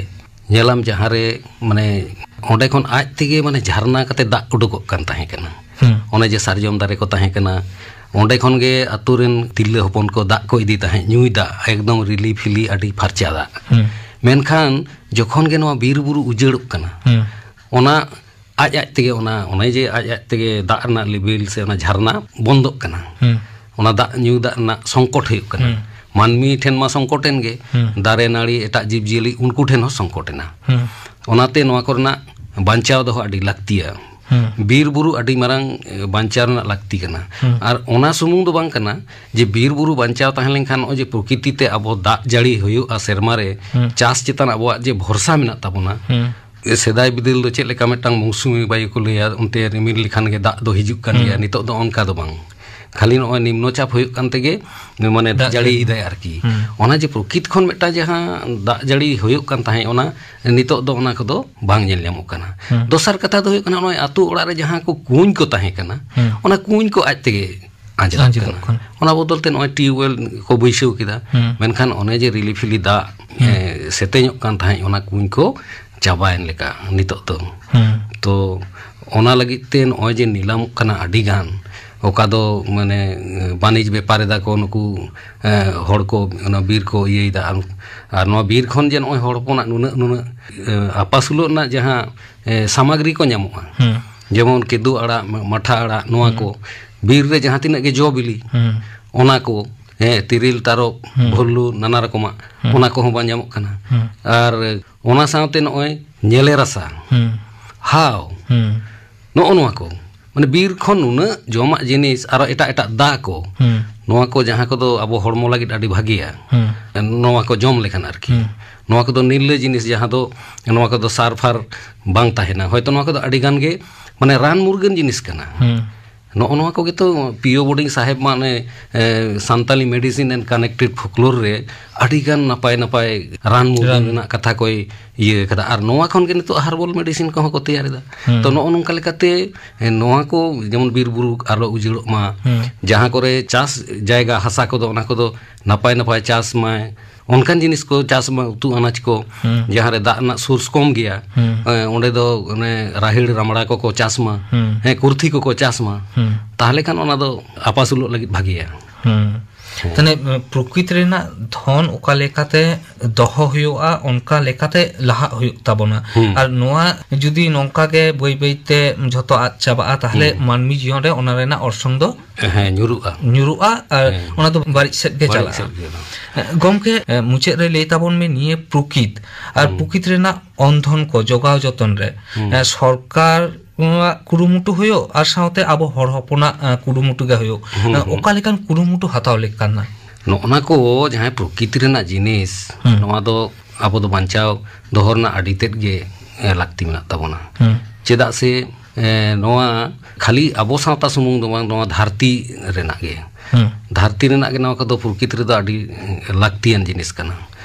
ᱧᱮᱞᱟᱢ ᱡᱟᱦᱟᱸ ᱨᱮ, ᱢᱟᱱᱮ, ᱚᱸᱰᱮ ᱠᱷᱚᱱ ᱟᱡ ᱛᱮᱜᱮ, ᱢᱟᱱᱮ, ᱡᱷᱟᱨᱱᱟ ᱠᱟᱛᱮ ᱫᱟᱜ ᱩᱰᱩᱠᱚᱜ ᱠᱟᱱ ᱛᱟᱦᱮᱸ ᱠᱟᱱᱟ᱾ ᱦᱩᱸ᱾ ᱚᱱᱮ ᱡᱮ ᱥᱟᱨᱡᱚᱢ ᱫᱟᱨᱮ ᱠᱚ ᱛᱟᱦᱮᱸ ᱠᱟᱱᱟ, ᱚᱸᱰᱮ ᱠᱷᱚᱱ ᱜᱮ ᱟᱛᱳ ᱨᱮᱱ ᱛᱤᱨᱞᱟᱹ ᱦᱚᱯᱚᱱ ᱠᱚ ᱫᱟᱜ ᱠᱚ ᱤᱫᱤ ᱛᱟᱦᱮᱸᱫ, ᱧᱩᱭ ᱫᱟᱜ, ᱮᱠᱫᱚᱢ ᱨᱤᱞᱤ ᱯᱷᱤᱞᱤ, ᱟᱹᱰᱤ ᱯᱷᱟᱨᱪᱟ ᱫᱟᱜ᱾ ᱦᱩᱸ᱾ ᱢᱮᱱᱠᱷᱟᱱ ᱡᱚᱠᱷᱚᱱ ᱜᱮ ᱱᱚᱣᱟ ᱵᱤᱨ ᱵᱩᱨᱩ ᱩᱡᱟᱹᱲᱚᱜ ᱠᱟᱱᱟ, ᱦᱩᱸ᱾ ᱚᱱᱟ ᱟᱡ ᱟᱡ ᱛᱮᱜᱮ, ᱚᱱᱟ, ᱚᱱᱮ ᱡᱮ ᱟᱡ ᱟᱡ ᱛᱮᱜᱮ ᱫᱟᱜ ᱨᱮᱱᱟᱜ ᱞᱮᱵᱮᱞ ᱥᱮ ᱚᱱᱟ ᱡᱷᱟᱨᱱᱟ ᱵᱚᱱᱫᱚᱜ ᱠᱟᱱᱟ᱾ ᱦᱩᱸ᱾ ᱚᱱᱟ ᱫᱟᱜ, ᱧᱩ ᱫᱟᱜ ᱨᱮᱱᱟᱜ ᱥᱚᱝᱠᱚᱴ ᱦᱩᱭᱩᱜ ᱠᱟᱱᱟ᱾ ᱦᱩᱸ᱾ ᱢᱟᱹᱱᱢᱤ ᱴᱷᱮᱱ ᱢᱟ ᱥᱚᱝᱠᱚᱴ ᱮᱱ ᱜᱮ, ᱦᱩᱸ᱾ ᱫᱟᱨᱮ ᱱᱟᱹᱲᱤ, ᱮᱴᱟᱜ ᱡᱤᱵᱽ ᱡᱤᱭᱟᱹᱞᱤ, ᱩᱱᱠᱩ ᱴᱷᱮᱱ ᱦᱚᱸ ᱥᱚᱝᱠᱚᱴ ᱮᱱᱟ᱾ ᱦᱩᱸ᱾ ᱚᱱᱟᱛᱮ ᱱᱚᱣᱟ ᱠᱚᱨᱮᱱᱟᱜ ᱵᱟᱧᱪᱟᱣ ᱫᱚᱦᱚ ᱟᱹᱰᱤ ᱞᱟᱹᱠᱛᱤᱭᱟ᱾ ᱦᱩᱸ᱾ ᱵᱤᱨ ᱵᱩᱨᱩ ᱟᱹᱰᱤ ᱢᱟᱨᱟᱝ, ᱮ, ᱵᱟᱧᱪᱟᱣ ᱨᱮᱱᱟᱜ ᱞᱟᱹᱠᱛᱤ ᱠᱟᱱᱟ᱾ ᱦᱩᱸ᱾ ᱟᱨ ᱚᱱᱟ ᱥᱩᱢᱩᱝ ᱫᱚ ᱵᱟᱝ ᱠᱟᱱᱟ ᱡᱮ ᱵᱤᱨ ᱵᱩᱨᱩ ᱵᱟᱧᱪᱟᱣ ᱛᱟᱦᱮᱸ ᱞᱮᱱᱠᱷᱟᱱ ᱱᱚᱜᱼᱚᱭ ᱡᱮ ᱯᱨᱚᱠᱤᱛᱤ ᱛᱮ ᱟᱵᱚ ᱫᱟᱜ ᱡᱟᱹᱲᱤ ᱦᱩᱭᱩᱜᱼᱟ ᱥᱮᱨᱢᱟ ᱨᱮ, ᱦᱩᱸ᱾ ᱪᱟᱥ ᱪᱮᱛᱟᱱ ᱟᱵᱚᱣᱟᱜ ᱡᱮ ᱵᱷᱚᱨᱥᱟ ᱢᱮᱱᱟᱜ ᱛᱟᱵᱚᱱᱟ, ᱦᱩᱸ᱾ ᱥᱮᱫᱟᱭ ᱵᱤᱫᱟᱹᱞ ᱫᱚ ᱪᱮᱫ ᱞᱮᱠᱟ ᱢᱤᱫᱴᱟᱝ ᱢᱳᱣᱥᱩᱢᱤ ᱵᱟᱭᱩ ᱠᱚ ᱞᱟᱹᱭᱟ, ᱚᱱᱛᱮ ᱨᱤᱢᱤᱞ ᱞᱮᱠᱷᱟᱱ ᱜᱮ ᱫᱟᱜ ᱫᱚ ᱦᱤᱡᱩᱜ ᱠᱟᱱ ᱦᱩᱸ᱾ ᱜᱮᱭᱟ, ᱱᱤᱛᱚᱜ ᱫᱚ ᱚᱱᱠᱟ ᱫᱚ ᱵᱟᱝ᱾ ᱠᱷᱟᱹᱞᱤ ᱱᱚᱜᱼᱚᱭ ᱱᱤᱢᱱᱚ ᱪᱟᱯ ᱦᱩᱭᱩᱜ ᱠᱟᱱ ᱛᱮᱜᱮ, ᱢᱟᱱᱮ, ᱫᱟᱜ ᱡᱟᱹᱲᱤ ᱡᱟᱹᱲᱤ᱾ ᱭᱮᱫᱟᱭ ᱟᱨᱠᱤ᱾ ᱦᱩᱸ᱾ ᱚᱱᱟ ᱡᱮ ᱯᱨᱚᱠᱤᱛ ᱠᱷᱚᱱ ᱢᱤᱫᱴᱟᱝ ᱡᱟᱦᱟᱸ ᱫᱟᱜ ᱡᱟᱹᱲᱤ ᱦᱩᱭᱩᱜ ᱠᱟᱱ ᱛᱟᱦᱮᱸᱫ, ᱚᱱᱟ ᱱᱤᱛᱚᱜ ᱫᱚ ᱚᱱᱟ ᱠᱚᱫᱚ ᱵᱟᱝ ᱧᱮᱞ ᱧᱟᱢᱚᱜ ᱠᱟᱱᱟ᱾ ᱦᱩᱸ᱾ ᱫᱚᱥᱟᱨ ᱠᱟᱛᱷᱟ ᱫᱚ ᱦᱩᱭᱩᱜ ᱠᱟᱱᱟ, ᱱᱚᱜᱼᱚᱭ ᱟᱛᱳ ᱚᱲᱟᱜ ᱨᱮ ᱡᱟᱦᱟᱸ ᱠᱚ ᱠᱩᱧ ᱠᱚ ᱛᱟᱦᱮᱸ ᱠᱟᱱᱟ, ᱦᱩᱸ᱾ ᱚᱱᱟ ᱠᱩᱧ ᱠᱚ ᱟᱡ ᱛᱮᱜᱮ ᱟᱸᱡᱮᱫᱚᱜ ᱟᱸᱡᱮᱫᱚᱜ ᱠᱟᱱᱟ᱾ ᱠᱟᱱᱟ᱾ ᱚᱱᱟ ᱵᱚᱫᱚᱞ ᱛᱮ ᱱᱚᱜᱼᱚᱭ ᱴᱤᱭᱩᱵᱽᱣᱮᱞ ᱠᱚ ᱵᱟᱹᱭᱥᱟᱹᱣ ᱠᱮᱫᱟ᱾ ᱦᱩᱸ᱾ ᱢᱮᱱᱠᱷᱟᱱ ᱚᱱᱮ ᱡᱮ ᱨᱤᱞᱤ ᱯᱷᱤᱞᱤ ᱫᱟᱜ, ᱦᱩᱸ᱾ ᱮ, ᱥᱮᱛᱮᱧᱚᱜ ᱠᱟᱱ ᱛᱟᱦᱮᱸᱫ, ᱚᱱᱟ ᱠᱩᱧ ᱠᱚ ᱪᱟᱵᱟᱭᱮᱱ ᱞᱮᱠᱟ ᱱᱤᱛᱚᱜ ᱫᱚ᱾ ᱦᱩᱸ᱾ ᱛᱚ ᱚᱱᱟ ᱞᱟᱹᱜᱤᱫ ᱛᱮ ᱱᱚᱜᱼᱚᱭ ᱡᱮ ᱱᱤᱞᱟᱢᱚᱜ ᱠᱟᱱᱟ ᱟᱹᱰᱤ ᱜᱟᱱ, ᱚᱠᱟ ᱫᱚ, ᱢᱟᱱᱮ, ᱵᱟᱹᱱᱤᱡᱽ ᱵᱮᱯᱟᱨ ᱮᱫᱟ ᱠᱚ ᱱᱩᱠᱩ, ᱮ, ᱦᱚᱲ ᱠᱚ, ᱚᱱᱟ ᱵᱤᱨ ᱠᱚ ᱤᱭᱟᱹᱭᱮᱫᱟ᱾ ᱟᱨ, ᱟᱨ ᱱᱚᱣᱟ ᱵᱤᱨ ᱠᱷᱚᱱ ᱡᱮ ᱱᱚᱜᱼᱚᱭ ᱦᱚᱲ ᱦᱚᱯᱚᱱᱟᱜ ᱱᱩᱱᱟᱹᱜ, ᱱᱩᱱᱟᱹᱜ, ᱮ, ᱟᱯᱟᱥᱩᱞᱚᱜ ᱨᱮᱱᱟᱜ ᱡᱟᱦᱟᱸ, ᱮ, ᱥᱟᱢᱟᱜᱽᱨᱤ ᱠᱚ ᱧᱟᱢᱚᱜᱼᱟ, ᱦᱩᱸ᱾ ᱡᱮᱢᱚᱱ ᱠᱮᱫᱩ ᱟᱲᱟᱜ, ᱢᱟ-, ᱢᱟᱴᱷᱟ ᱟᱲᱟᱜ, ᱱᱚᱣᱟ ᱦᱩᱸ᱾ ᱠᱚ, ᱵᱤᱨ ᱨᱮ ᱡᱟᱦᱟᱸ ᱛᱤᱱᱟᱹᱜ ᱜᱮ ᱡᱚ ᱵᱤᱞᱤ, ᱦᱩᱸ᱾ ᱚᱱᱟ ᱠᱚ, ᱦᱮᱸ, ᱛᱤᱨᱤᱞ, ᱛᱟᱨᱚᱵ, ᱦᱩᱸ᱾ ᱵᱷᱩᱞᱞᱩ, ᱱᱟᱱᱟ ᱨᱚᱠᱚᱢᱟᱜ, ᱦᱩᱸ᱾ ᱚᱱᱟ ᱠᱚᱦᱚᱸ ᱵᱟᱝ ᱧᱟᱢᱚᱜ ᱠᱟᱱᱟ᱾ ᱦᱩᱸ᱾ ᱟᱨ ᱚᱱᱟ ᱥᱟᱶᱛᱮ ᱱᱚᱜᱼᱚᱭ ᱧᱮᱞᱮ ᱨᱟᱥᱟ, ᱦᱩᱸ᱾ ᱦᱟᱣ, ᱦᱩᱸ᱾ ᱱᱚᱜᱼᱚ ᱱᱚᱣᱟ ᱠᱚ, ᱢᱟᱱᱮ, ᱵᱤᱨ ᱠᱷᱚᱱ ᱱᱩᱱᱟᱹᱜ ᱡᱚᱢᱟᱜ ᱡᱤᱱᱤᱥ, ᱟᱨᱚ ᱮᱴᱟᱜ ᱮᱴᱟᱜ ᱫᱟ ᱠᱚ, ᱦᱩᱸ᱾ ᱱᱚᱣᱟ ᱠᱚ ᱡᱟᱦᱟᱸ ᱠᱚᱫᱚ ᱟᱵᱚ ᱦᱚᱲᱢᱚ ᱞᱟᱹᱜᱤᱫ ᱟᱹᱰᱤ ᱵᱷᱟᱜᱮᱭᱟ, ᱦᱩᱸ᱾ ᱱᱚᱣᱟ ᱠᱚ ᱡᱚᱢ ᱞᱮᱠᱷᱟᱱ ᱟᱨᱠᱤ᱾ ᱦᱩᱸ᱾ ᱱᱚᱣᱟ ᱠᱚᱫᱚ ᱱᱤᱨᱞᱟᱹ ᱡᱤᱱᱤᱥ, ᱡᱟᱦᱟᱸ ᱫᱚ, ᱱᱚᱣᱟ ᱠᱚᱫᱚ ᱥᱟᱨ ᱯᱷᱟᱨ ᱵᱟᱝ ᱛᱟᱦᱮᱱᱟ᱾ ᱦᱚᱭᱛᱳ ᱱᱚᱣᱟ ᱠᱚᱫᱚ ᱟᱹᱰᱤ ᱜᱟᱱ ᱜᱮ, ᱢᱟᱱᱮ, ᱨᱟᱱ ᱢᱩᱨᱜᱟᱹᱱ ᱡᱤᱱᱤᱥ ᱠᱟᱱᱟ᱾ ᱦᱩᱸ᱾ ᱱᱚᱜᱼᱚ ᱱᱚᱣᱟ ᱠᱚᱜᱮ ᱛᱚ ᱯᱤ ᱳ ᱵᱳᱨᱰᱤᱝ ᱥᱟᱦᱮᱵᱽ ᱢᱟ ᱚᱱᱮ, ᱮ, Santali Medicine and Connected Folklore ᱨᱮ ᱟᱹᱰᱤ ᱜᱟᱱ ᱱᱟᱯᱟᱭ ᱱᱟᱯᱟᱭ ᱨᱟᱱ ᱢᱩᱨᱜᱟᱹᱱ ᱨᱟᱱ᱾ ᱨᱮᱱᱟᱜ ᱠᱟᱛᱷᱟ ᱠᱚᱭ ᱤᱭᱟᱹ ᱠᱟᱫᱟ᱾ ᱟᱨ ᱱᱚᱣᱟ ᱠᱷᱚᱱ ᱜᱮ ᱱᱤᱛᱚᱜ herbal medicine ᱠᱚᱦᱚᱸ ᱠᱚ ᱛᱮᱭᱟᱨ ᱮᱫᱟ᱾ ᱦᱩᱸ᱾ ᱛᱚ, ᱱᱚᱜᱼᱚ ᱱᱚᱝᱠᱟ ᱞᱮᱠᱟᱛᱮ, ᱮ, ᱱᱚᱣᱟ ᱠᱚ ᱡᱮᱢᱚᱱ ᱵᱤᱨ ᱵᱩᱨᱩ ᱟᱞᱚ ᱩᱡᱟᱹᱲᱚᱜ ᱢᱟ, ᱦᱩᱸ᱾ ᱡᱟᱦᱟᱸ ᱠᱚᱨᱮ ᱪᱟᱥ ᱡᱟᱭᱜᱟ ᱦᱟᱥᱟ ᱠᱚᱫᱚ, ᱚᱱᱟ ᱠᱚᱫᱚ ᱱᱟᱯᱟᱭ ᱱᱟᱯᱟᱭ ᱪᱟᱥ ᱢᱟᱭ, ᱚᱱᱠᱟᱱ ᱡᱤᱱᱤᱥ ᱠᱚ ᱪᱟᱥ ᱢᱟ, ᱩᱛᱩ ᱟᱱᱟᱡ ᱠᱚ, ᱦᱩᱸ᱾ ᱡᱟᱦᱟᱸ ᱨᱮ ᱫᱟᱜ ᱨᱮᱱᱟᱜ source ᱠᱚᱢ ᱜᱮᱭᱟ, ᱦᱩᱸ᱾ ᱮ, ᱚᱸᱰᱮ ᱫᱚ ᱚᱱᱮ ᱨᱟᱦᱮᱲ ᱨᱟᱢᱲᱟ ᱠᱚᱠᱚ ᱪᱟᱥ ᱢᱟ, ᱦᱩᱸ᱾ ᱦᱮᱸ, ᱠᱩᱨᱛᱷᱤ ᱠᱚᱠᱚ ᱪᱟᱥ ᱢᱟ, ᱦᱩᱸ᱾ ᱛᱟᱦᱚᱞᱮ ᱠᱷᱟᱱ ᱚᱱᱟ ᱫᱚ ᱟᱯᱟᱥᱩᱞᱚᱜ ᱞᱟᱹᱜᱤᱫ ᱵᱷᱟᱜᱮᱭᱟ᱾ ᱦᱩᱸ᱾ ᱦᱮᱸ᱾ ᱛᱟᱦᱞᱮ, ᱮ, ᱯᱨᱚᱠᱨᱤᱛ ᱨᱮᱱᱟᱜ ᱫᱷᱚᱱ ᱚᱠᱟ ᱞᱮᱠᱟᱛᱮ ᱫᱚᱦᱚ ᱦᱩᱭᱩᱜᱼᱟ, ᱚᱱᱠᱟ ᱞᱮᱠᱟᱛᱮ ᱞᱟᱦᱟᱜ ᱦᱩᱭᱩᱜ ᱛᱟᱵᱚᱱᱟ᱾ ᱦᱩᱸ᱾ ᱟᱨ ᱱᱚᱣᱟ ᱡᱩᱫᱤ ᱱᱚᱝᱠᱟ ᱜᱮ ᱵᱟᱹᱭ ᱵᱟᱹᱭ ᱛᱮ ᱡᱷᱚᱛᱚ ᱟᱫ ᱪᱟᱵᱟᱜᱼᱟ, ᱛᱟᱦᱞᱮ ᱦᱩᱸ᱾ ᱢᱟᱹᱱᱢᱤ ᱡᱤᱭᱚᱱ ᱨᱮ ᱚᱱᱟ ᱨᱮᱱᱟᱜ ᱚᱨᱥᱚᱝ ᱫᱚ ᱦᱮᱸ, ᱧᱩᱨᱩᱜᱼᱟ᱾ ᱧᱩᱨᱩᱜᱼᱟ, ᱟᱨ ᱦᱮᱸ᱾ ᱚᱱᱟ ᱫᱚ ᱵᱟᱹᱲᱤᱡ ᱥᱮᱫ ᱜᱮ ᱵᱟᱹᱲᱤᱡ ᱪᱟᱞᱟᱜᱼᱟ᱾ ᱥᱮᱫ ᱜᱮ ᱪᱟᱞᱟᱜᱼᱟ᱾ ᱜᱚᱢᱠᱮ, ᱮ, ᱢᱩᱪᱟᱹᱫ ᱨᱮ ᱞᱟᱹᱭ ᱛᱟᱵᱚᱱ ᱢᱮ, ᱱᱤᱭᱟᱹ ᱯᱨᱚᱠᱤᱛ ᱟᱨ ᱦᱩᱸ᱾ ᱯᱨᱚᱠᱤᱛ ᱨᱮᱱᱟᱜ ᱚᱱᱫᱷᱚᱱ ᱠᱚ ᱡᱚᱜᱟᱣ ᱡᱚᱛᱚᱱ ᱨᱮ, ᱦᱩᱸ᱾ ᱮ, ᱥᱚᱨᱠᱟᱨ ᱠᱚᱣᱟᱜ ᱠᱩᱨᱩᱢᱩᱴᱩ ᱦᱩᱭᱩᱜ ᱟᱨ ᱥᱟᱶᱛᱮ ᱟᱵᱚ ᱦᱚᱲ ᱦᱚᱯᱚᱱᱟᱜ, ᱮ, ᱠᱩᱨᱩᱢᱩᱴᱩ ᱜᱮ ᱦᱩᱭᱩᱜ᱾ ᱦᱩᱸ, ᱮ, ᱦᱩᱸ᱾ ᱚᱠᱟ ᱞᱮᱠᱟᱱ ᱠᱩᱨᱩᱢᱩᱴᱩ ᱦᱟᱛᱟᱣ ᱞᱮᱠ ᱠᱟᱱᱟ? ᱱᱚᱜᱼᱱᱟ ᱠᱚ ᱡᱟᱦᱟᱸᱭ ᱯᱨᱚᱠᱤᱛ ᱨᱮᱱᱟᱜ ᱡᱤᱱᱤᱥ, ᱦᱩᱸ᱾ ᱱᱚᱣᱟ ᱫᱚ ᱟᱵᱚ ᱫᱚ ᱵᱟᱧᱪᱟᱣ ᱫᱚᱦᱚ ᱨᱮᱱᱟᱜ ᱟᱹᱰᱤ ᱛᱮᱫ ᱜᱮ, ᱮ, ᱞᱟᱹᱠᱛᱤ ᱢᱮᱱᱟᱜ ᱛᱟᱵᱚᱱᱟ᱾ ᱦᱩᱸ᱾ ᱪᱮᱫᱟᱜ ᱥᱮ, ᱮ, ᱱᱚᱣᱟ ᱠᱷᱟᱹᱞᱤ ᱟᱵᱚ ᱥᱟᱶᱛᱟ ᱥᱩᱢᱩᱝ ᱫᱚ ᱵᱟᱝ, ᱱᱚᱣᱟ ᱫᱷᱟᱹᱨᱛᱤ ᱨᱮᱱᱟᱜ ᱜᱮ᱾ ᱦᱩᱸ᱾ ᱫᱷᱟᱹᱨᱛᱤ ᱨᱮᱱᱟᱜ ᱜᱮ ᱱᱚᱣᱟ ᱠᱚᱫᱚ ᱯᱨᱚᱠᱤᱛ ᱨᱮᱫᱚ ᱟᱹᱰᱤ, ᱮ, ᱞᱟᱹᱠᱛᱤᱭᱟᱱ ᱡᱤᱱᱤᱥ ᱠᱟᱱᱟ᱾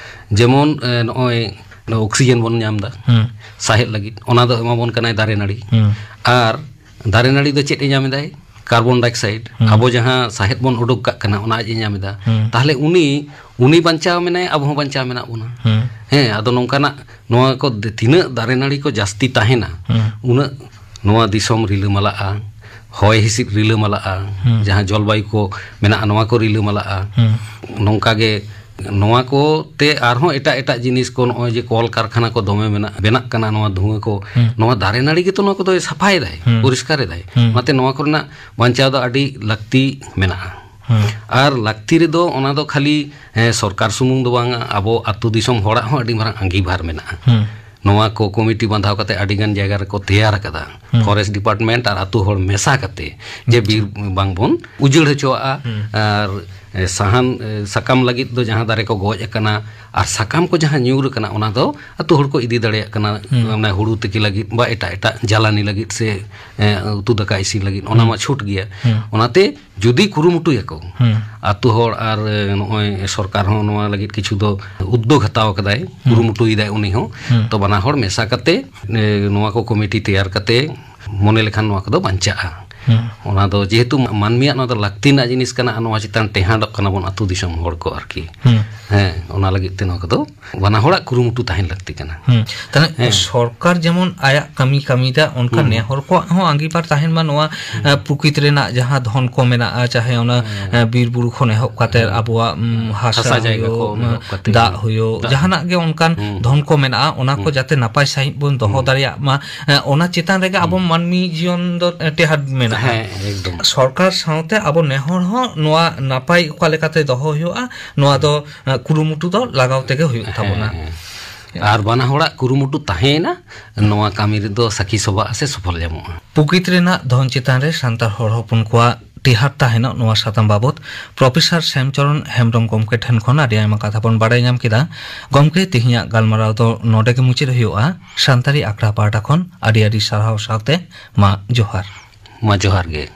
ᱡᱮᱢᱚᱱ, ᱮ, ᱱᱚᱜᱼᱚᱭ ᱱᱚᱣᱟ oxygen ᱵᱚᱱ ᱧᱟᱢ ᱮᱫᱟ ᱦᱩᱸ᱾ ᱥᱟᱦᱮᱫ ᱞᱟᱹᱜᱤᱫ, ᱚᱱᱟ ᱫᱚ ᱮᱢᱟ ᱵᱚᱱ ᱠᱟᱱᱟᱭ ᱫᱟᱨᱮ ᱱᱟᱹᱲᱤ᱾ ᱦᱩᱸ᱾ ᱟᱨ ᱫᱟᱨᱮ ᱱᱟᱹᱲᱤ ᱫᱚ ᱪᱮᱫ ᱮ ᱧᱟᱢ ᱮᱫᱟᱭ? ᱠᱟᱨᱵᱚᱱ ᱰᱟᱭᱚᱠᱥᱟᱭᱤᱰ᱾ ᱦᱩᱸ᱾ ᱟᱵᱚ ᱡᱟᱦᱟᱸ ᱥᱟᱦᱮᱫ ᱵᱚᱱ ᱩᱰᱩᱠ ᱠᱟᱜ ᱠᱟᱱᱟ, ᱚᱱᱟ ᱟᱡ ᱮ ᱧᱟᱢ ᱮᱫᱟ᱾ ᱦᱩᱸ᱾ ᱛᱟᱦᱞᱮ ᱩᱱᱤ, ᱩᱱᱤ ᱵᱟᱧᱪᱟᱣ ᱢᱮᱱᱟᱭ, ᱟᱵᱚ ᱦᱚᱸ ᱵᱟᱧᱪᱟᱣ ᱢᱮᱱᱟᱜ ᱵᱚᱱᱟ᱾ ᱦᱩᱸ᱾ ᱦᱮᱸ, ᱟᱫᱚ ᱱᱚᱝᱠᱟᱱᱟᱜ ᱱᱚᱣᱟ ᱠᱚ ᱫ-, ᱛᱤᱱᱟᱹᱜ ᱫᱟᱨᱮ ᱱᱟᱹᱲᱤ ᱠᱚ ᱡᱟᱹᱥᱛᱤ ᱛᱟᱦᱮᱱᱟ, ᱦᱩᱸ᱾ ᱩᱱᱟᱹᱜ ᱱᱚᱣᱟ ᱫᱤᱥᱚᱢ ᱨᱤᱞᱟᱹᱢᱟᱞᱟᱜᱼᱟ, ᱦᱚᱭ ᱦᱤᱸᱥᱤᱫ ᱨᱤᱞᱟᱹᱢᱟᱞᱟᱜᱼᱟ, ᱦᱩᱸ᱾ ᱡᱟᱦᱟᱸ ᱡᱚᱞᱵᱟᱭᱩ ᱠᱚ ᱢᱮᱱᱟᱜᱼᱟ, ᱱᱚᱣᱟ ᱠᱚ ᱨᱤᱞᱟᱹᱢᱟᱞᱟᱜᱼᱟ᱾ ᱦᱩᱸ᱾ ᱱᱚᱝᱠᱟ ᱜᱮ ᱱᱚᱣᱟ ᱠᱚ ᱛᱮ ᱟᱨᱦᱚᱸ ᱮᱴᱟᱜ ᱮᱴᱟᱜ ᱡᱤᱱᱤᱥ ᱠᱚ, ᱱᱚᱜᱼᱚᱭ ᱡᱮ ᱠᱚᱞ ᱠᱟᱨᱠᱷᱟᱱᱟ ᱠᱚ ᱫᱚᱢᱮ ᱢᱮᱱᱟᱜ, ᱵᱮᱱᱟᱜ ᱠᱟᱱᱟ, ᱱᱚᱣᱟ ᱫᱷᱩᱣᱟᱹ ᱠᱚ, ᱦᱩᱸ᱾ ᱱᱚᱣᱟ ᱫᱟᱨᱮ ᱱᱟᱹᱲᱤ ᱜᱮᱛᱚ ᱱᱚᱣᱟ ᱠᱚᱫᱚᱭ ᱥᱟᱯᱷᱟᱭᱮᱫᱟᱭ, ᱦᱩᱸ᱾ ᱯᱚᱨᱤᱥᱠᱟᱨ ᱮᱫᱟᱭ᱾ ᱦᱩᱸ᱾ ᱚᱱᱟᱛᱮ ᱱᱚᱣᱟ ᱠᱚᱨᱮᱱᱟᱜ ᱵᱟᱧᱪᱟᱣ ᱫᱚ ᱟᱹᱰᱤ ᱞᱟᱹᱠᱛᱤ ᱢᱮᱱᱟᱜᱼᱟ᱾ ᱦᱮᱸ᱾ ᱟᱨ ᱞᱟᱹᱠᱛᱤ ᱨᱮᱫᱚ ᱚᱱᱟ ᱫᱚ ᱠᱷᱟᱹᱞᱤ, ᱦᱮᱸ, ᱥᱚᱨᱠᱟᱨ ᱥᱩᱢᱩᱝ ᱫᱚ ᱵᱟᱝ, ᱟᱵᱚ ᱟᱹᱛᱩ ᱫᱤᱥᱚᱢ ᱦᱚᱲᱟᱜ ᱦᱚᱸ ᱟᱹᱰᱤ ᱢᱟᱨᱟᱝ ᱟᱸᱜᱤᱵᱷᱟᱨ ᱢᱮᱱᱟᱜᱼᱟ᱾ ᱦᱮᱸ᱾ ᱱᱚᱣᱟ ᱠᱚ ᱠᱚᱢᱤᱴᱤ ᱵᱟᱸᱫᱷᱟᱣ ᱠᱟᱛᱮ ᱟᱹᱰᱤ ᱜᱟᱱ ᱡᱟᱭᱜᱟ ᱨᱮᱠᱚ ᱛᱮᱭᱟᱨ ᱟᱠᱟᱫᱟ᱾ ᱦᱮᱸ᱾ ᱯᱷᱚᱨᱮᱥᱴ ᱰᱤᱯᱟᱨᱴᱢᱮᱱᱴ ᱟᱨ ᱟᱹᱛᱩ ᱦᱚᱲ ᱢᱮᱥᱟ ᱠᱟᱛᱮ, ᱡᱮ ᱟᱪᱪᱷᱟ᱾ ᱵᱤᱨ ᱵᱟᱝᱵᱚᱱ ᱩᱡᱟᱹᱲ ᱦᱚᱪᱚᱣᱟᱜᱼᱟ᱾ ᱦᱮᱸ᱾ ᱟᱨ, ᱮ, ᱥᱟᱦᱟᱱ, ᱮ, ᱥᱟᱠᱟᱢ ᱞᱟᱹᱜᱤᱫ ᱫᱚ ᱡᱟᱦᱟᱸ ᱫᱟᱨᱮ ᱠᱚ ᱜᱚᱡ ᱟᱠᱟᱱᱟ, ᱟᱨ ᱥᱟᱠᱟᱢ ᱠᱚ ᱡᱟᱦᱟᱸ ᱧᱩᱨ ᱟᱠᱟᱱᱟ, ᱚᱱᱟ ᱫᱚ ᱟᱹᱛᱩ ᱦᱚᱲ ᱠᱚ ᱤᱫᱤ ᱫᱟᱲᱮᱭᱟᱜ ᱠᱟᱱᱟ᱾ ᱦᱮᱸ᱾ ᱚᱱᱟ ᱦᱩᱲᱩ ᱛᱤᱠᱤ ᱞᱟᱹᱜᱤᱫ ᱵᱟ ᱮᱴᱟᱜ ᱮᱴᱟᱜ ᱡᱟᱞᱟᱱᱤ ᱞᱟᱹᱜᱤᱫ ᱥᱮ, ᱮ, ᱩᱛᱩ ᱫᱟᱠᱟ ᱤᱥᱤᱱ ᱞᱟᱹᱜᱤᱫ, ᱚᱱᱟ ᱦᱮᱸ᱾ ᱢᱟ ᱪᱷᱩᱴ ᱜᱮᱭᱟ᱾ ᱦᱮᱸ᱾ ᱚᱱᱟᱛᱮ ᱡᱩᱫᱤ ᱠᱩᱨᱩᱢᱩᱴᱩᱭᱟᱠᱚ, ᱦᱮᱸ᱾ ᱟᱹᱛᱩ ᱦᱚᱲ ᱟᱨ, ᱮ, ᱱᱚᱜᱼᱚᱭ ᱥᱚᱨᱠᱟᱨ ᱦᱚᱸ ᱱᱚᱣᱟ ᱞᱟᱹᱜᱤᱫ ᱠᱤᱪᱷᱩ ᱫᱚ ᱩᱫᱽᱫᱳᱜᱽ ᱦᱟᱛᱟᱣ ᱟᱠᱟᱫᱟᱭ, ᱦᱮᱸ᱾ ᱠᱩᱨᱩᱢᱩᱴᱩᱭᱮᱫᱟᱭ ᱩᱱᱤ ᱦᱚᱸ, ᱦᱮᱸ᱾ ᱛᱚ ᱵᱟᱱᱟ ᱦᱚᱲ ᱢᱮᱥᱟ ᱠᱟᱛᱮ, ᱮ, ᱱᱚᱣᱟ ᱠᱚ ᱠᱚᱢᱤᱴᱤ ᱛᱮᱭᱟᱨ ᱠᱟᱛᱮ ᱢᱚᱱᱮ ᱞᱮᱠᱷᱟᱱ ᱱᱚᱣᱟ ᱠᱚᱫᱚ ᱵᱟᱧᱪᱟᱜᱼᱟ᱾ ᱦᱮᱸ᱾ ᱚᱱᱟ ᱫᱚ ᱡᱮᱦᱮᱛᱩ ᱢᱟᱹᱱᱢᱤᱭᱟᱜ ᱱᱚᱣᱟ ᱫᱚ ᱞᱟᱹᱠᱛᱤ ᱨᱮᱱᱟᱜ ᱡᱤᱱᱤᱥ ᱠᱟᱱᱟ, ᱟᱨ ᱱᱚᱣᱟ ᱪᱮᱛᱟᱱ ᱴᱮᱦᱟᱸᱰᱚᱜ ᱠᱟᱱᱟ ᱵᱚᱱ ᱟᱹᱛᱩ ᱫᱤᱥᱚᱢ ᱦᱚᱲ ᱠᱚ ᱟᱨᱠᱤ᱾ ᱦᱮᱸ᱾ ᱦᱮᱸ, ᱚᱱᱟ ᱞᱟᱹᱜᱤᱫ ᱛᱮ ᱱᱚᱣᱟ ᱠᱚᱫᱚ ᱵᱟᱱᱟ ᱦᱚᱲᱟᱜ ᱠᱩᱨᱩᱢᱩᱴᱩ ᱛᱟᱦᱮᱱ ᱞᱟᱹᱠᱛᱤ ᱠᱟᱱᱟ᱾ ᱦᱩᱸ᱾ ᱛᱟᱦᱞᱮ ᱦᱮᱸ᱾ ᱥᱚᱨᱠᱟᱨ ᱡᱮᱢᱚᱱ ᱟᱭᱟᱜ ᱠᱟᱹᱢᱤ ᱠᱟᱹᱢᱤᱭᱮᱫᱟ, ᱚᱱᱠᱟ ᱦᱩᱸ᱾ ᱱᱮ ᱦᱚᱲ ᱠᱚᱣᱟᱜ ᱦᱚᱸ ᱟᱸᱜᱤᱵᱷᱟᱨ ᱛᱟᱦᱮᱱ ᱢᱟ ᱱᱚᱣᱟ, ᱦᱩᱸ᱾ ᱮ, ᱯᱨᱚᱠᱤᱛ ᱨᱮᱱᱟᱜ ᱡᱟᱦᱟᱸ ᱫᱷᱚᱱ ᱠᱚ ᱢᱮᱱᱟᱜᱼᱟ, ᱪᱟᱦᱮ ᱚᱱᱟ, ᱦᱩᱸ᱾ ᱮ, ᱵᱤᱨ ᱵᱩᱨᱩ ᱠᱷᱚᱱ ᱮᱦᱚᱵ ᱠᱟᱛᱮ ᱦᱩᱸ᱾ ᱟᱵᱚᱣᱟᱜ, ᱩᱢ, ᱦᱟᱥᱟ ᱦᱟᱥᱟ ᱡᱟᱭᱜᱟ ᱦᱩᱭᱩᱜ, ᱠᱷᱚᱱ ᱩᱢ, ᱮᱦᱚᱵ ᱠᱟᱛᱮ ᱫᱟᱜ ᱦᱩᱸ᱾ ᱦᱩᱭᱩᱜ, ᱫᱟᱜ ᱡᱟᱦᱟᱱᱟᱜ ᱜᱮ ᱚᱱᱠᱟᱱ ᱦᱩᱸ᱾ ᱫᱷᱚᱱ ᱠᱚ ᱢᱮᱱᱟᱜᱼᱟ, ᱚᱱᱟ ᱠᱚ ᱦᱩᱸ᱾ ᱡᱟᱛᱮ ᱱᱟᱯᱟᱭ ᱥᱟᱺᱦᱤᱡ ᱵᱚᱱ ᱫᱚᱦᱚ ᱦᱩᱸ᱾ ᱫᱟᱲᱮᱭᱟᱜ ᱢᱟ, ᱮ, ᱚᱱᱟ ᱪᱮᱛᱟᱱ ᱨᱮᱜᱮ ᱟᱵᱚ ᱦᱩᱸ᱾ ᱢᱟᱹᱱᱢᱤ ᱡᱤᱭᱚᱱ ᱫᱚ, ᱮ, ᱴᱮᱦᱟᱴ ᱢᱮᱱᱟᱜᱼᱟ᱾ ᱦᱮᱸ, ᱮᱠᱫᱚᱢ᱾ ᱥᱚᱨᱠᱟᱨ ᱥᱟᱶᱛᱮ ᱟᱵᱚ ᱱᱮ ᱦᱚᱲ ᱦᱚᱸ ᱱᱚᱣᱟ ᱱᱟᱯᱟᱭ ᱚᱠᱟ ᱞᱮᱠᱟᱛᱮ ᱫᱚᱦᱚ ᱦᱩᱭᱩᱜᱼᱟ, ᱱᱚᱣᱟ ᱫᱚ, ᱮ, ᱠᱩᱨᱩᱢᱩᱴᱩ ᱫᱚ ᱞᱟᱜᱟᱣ ᱛᱮᱜᱮ ᱦᱩᱭᱩᱜ ᱛᱟᱵᱚᱱᱟ᱾ ᱦᱮᱸ, ᱦᱮᱸ᱾ ᱟᱨ ᱵᱟᱱᱟ ᱦᱚᱲᱟᱜ ᱠᱩᱨᱩᱢᱩᱴᱩ ᱛᱟᱦᱮᱸᱭᱮᱱᱟ, ᱱᱚᱣᱟ ᱠᱟᱹᱢᱤ ᱨᱮᱫᱚ ᱥᱟᱹᱠᱷᱤ ᱥᱚᱵᱷᱟᱜᱼᱟ ᱥᱮ ᱥᱚᱯᱷᱚᱞ ᱧᱟᱢᱚᱜᱼᱟ᱾ ᱯᱨᱚᱠᱤᱛ ᱨᱮᱱᱟᱜ ᱫᱷᱚᱱ ᱪᱮᱛᱟᱱ ᱨᱮ ᱥᱟᱱᱛᱟᱲ ᱦᱚᱲ ᱦᱚᱯᱚᱱ ᱠᱚᱣᱟᱜ ᱴᱮᱦᱟᱴ ᱛᱟᱦᱮᱱᱚᱜ, ᱱᱚᱣᱟ ᱥᱟᱛᱟᱢ ᱵᱟᱵᱚᱛ ᱯᱨᱚᱯᱷᱮᱥᱚᱨ ᱥᱭᱟᱢᱪᱚᱨᱚᱱ ᱦᱮᱢᱵᱽᱨᱚᱢ ᱜᱚᱢᱠᱮ ᱴᱷᱮᱱ ᱠᱷᱚᱱ ᱟᱹᱰᱤ ᱟᱭᱢᱟ ᱠᱟᱛᱷᱟ ᱵᱚᱱ ᱵᱟᱲᱟᱭ ᱧᱟᱢ ᱠᱮᱫᱟ᱾ ᱜᱚᱢᱠᱮ, ᱛᱮᱦᱮᱧᱟᱜ ᱜᱟᱞᱢᱟᱨᱟᱣ ᱫᱚ ᱱᱚᱰᱮ ᱜᱮ ᱢᱩᱪᱟᱹᱫ ᱦᱩᱭᱩᱜᱼᱟ᱾ ᱥᱟᱱᱛᱟᱲᱤ ᱟᱠᱷᱲᱟ ᱯᱟᱦᱴᱟ ᱠᱷᱚᱱ ᱟᱹᱰᱤ ᱟᱹᱰᱤ ᱥᱟᱨᱦᱟᱣ ᱥᱟᱶᱛᱮ ᱢᱟ ᱡᱚᱦᱟᱨ᱾ ᱢᱟ ᱡᱚᱦᱟᱨ ᱜᱮ᱾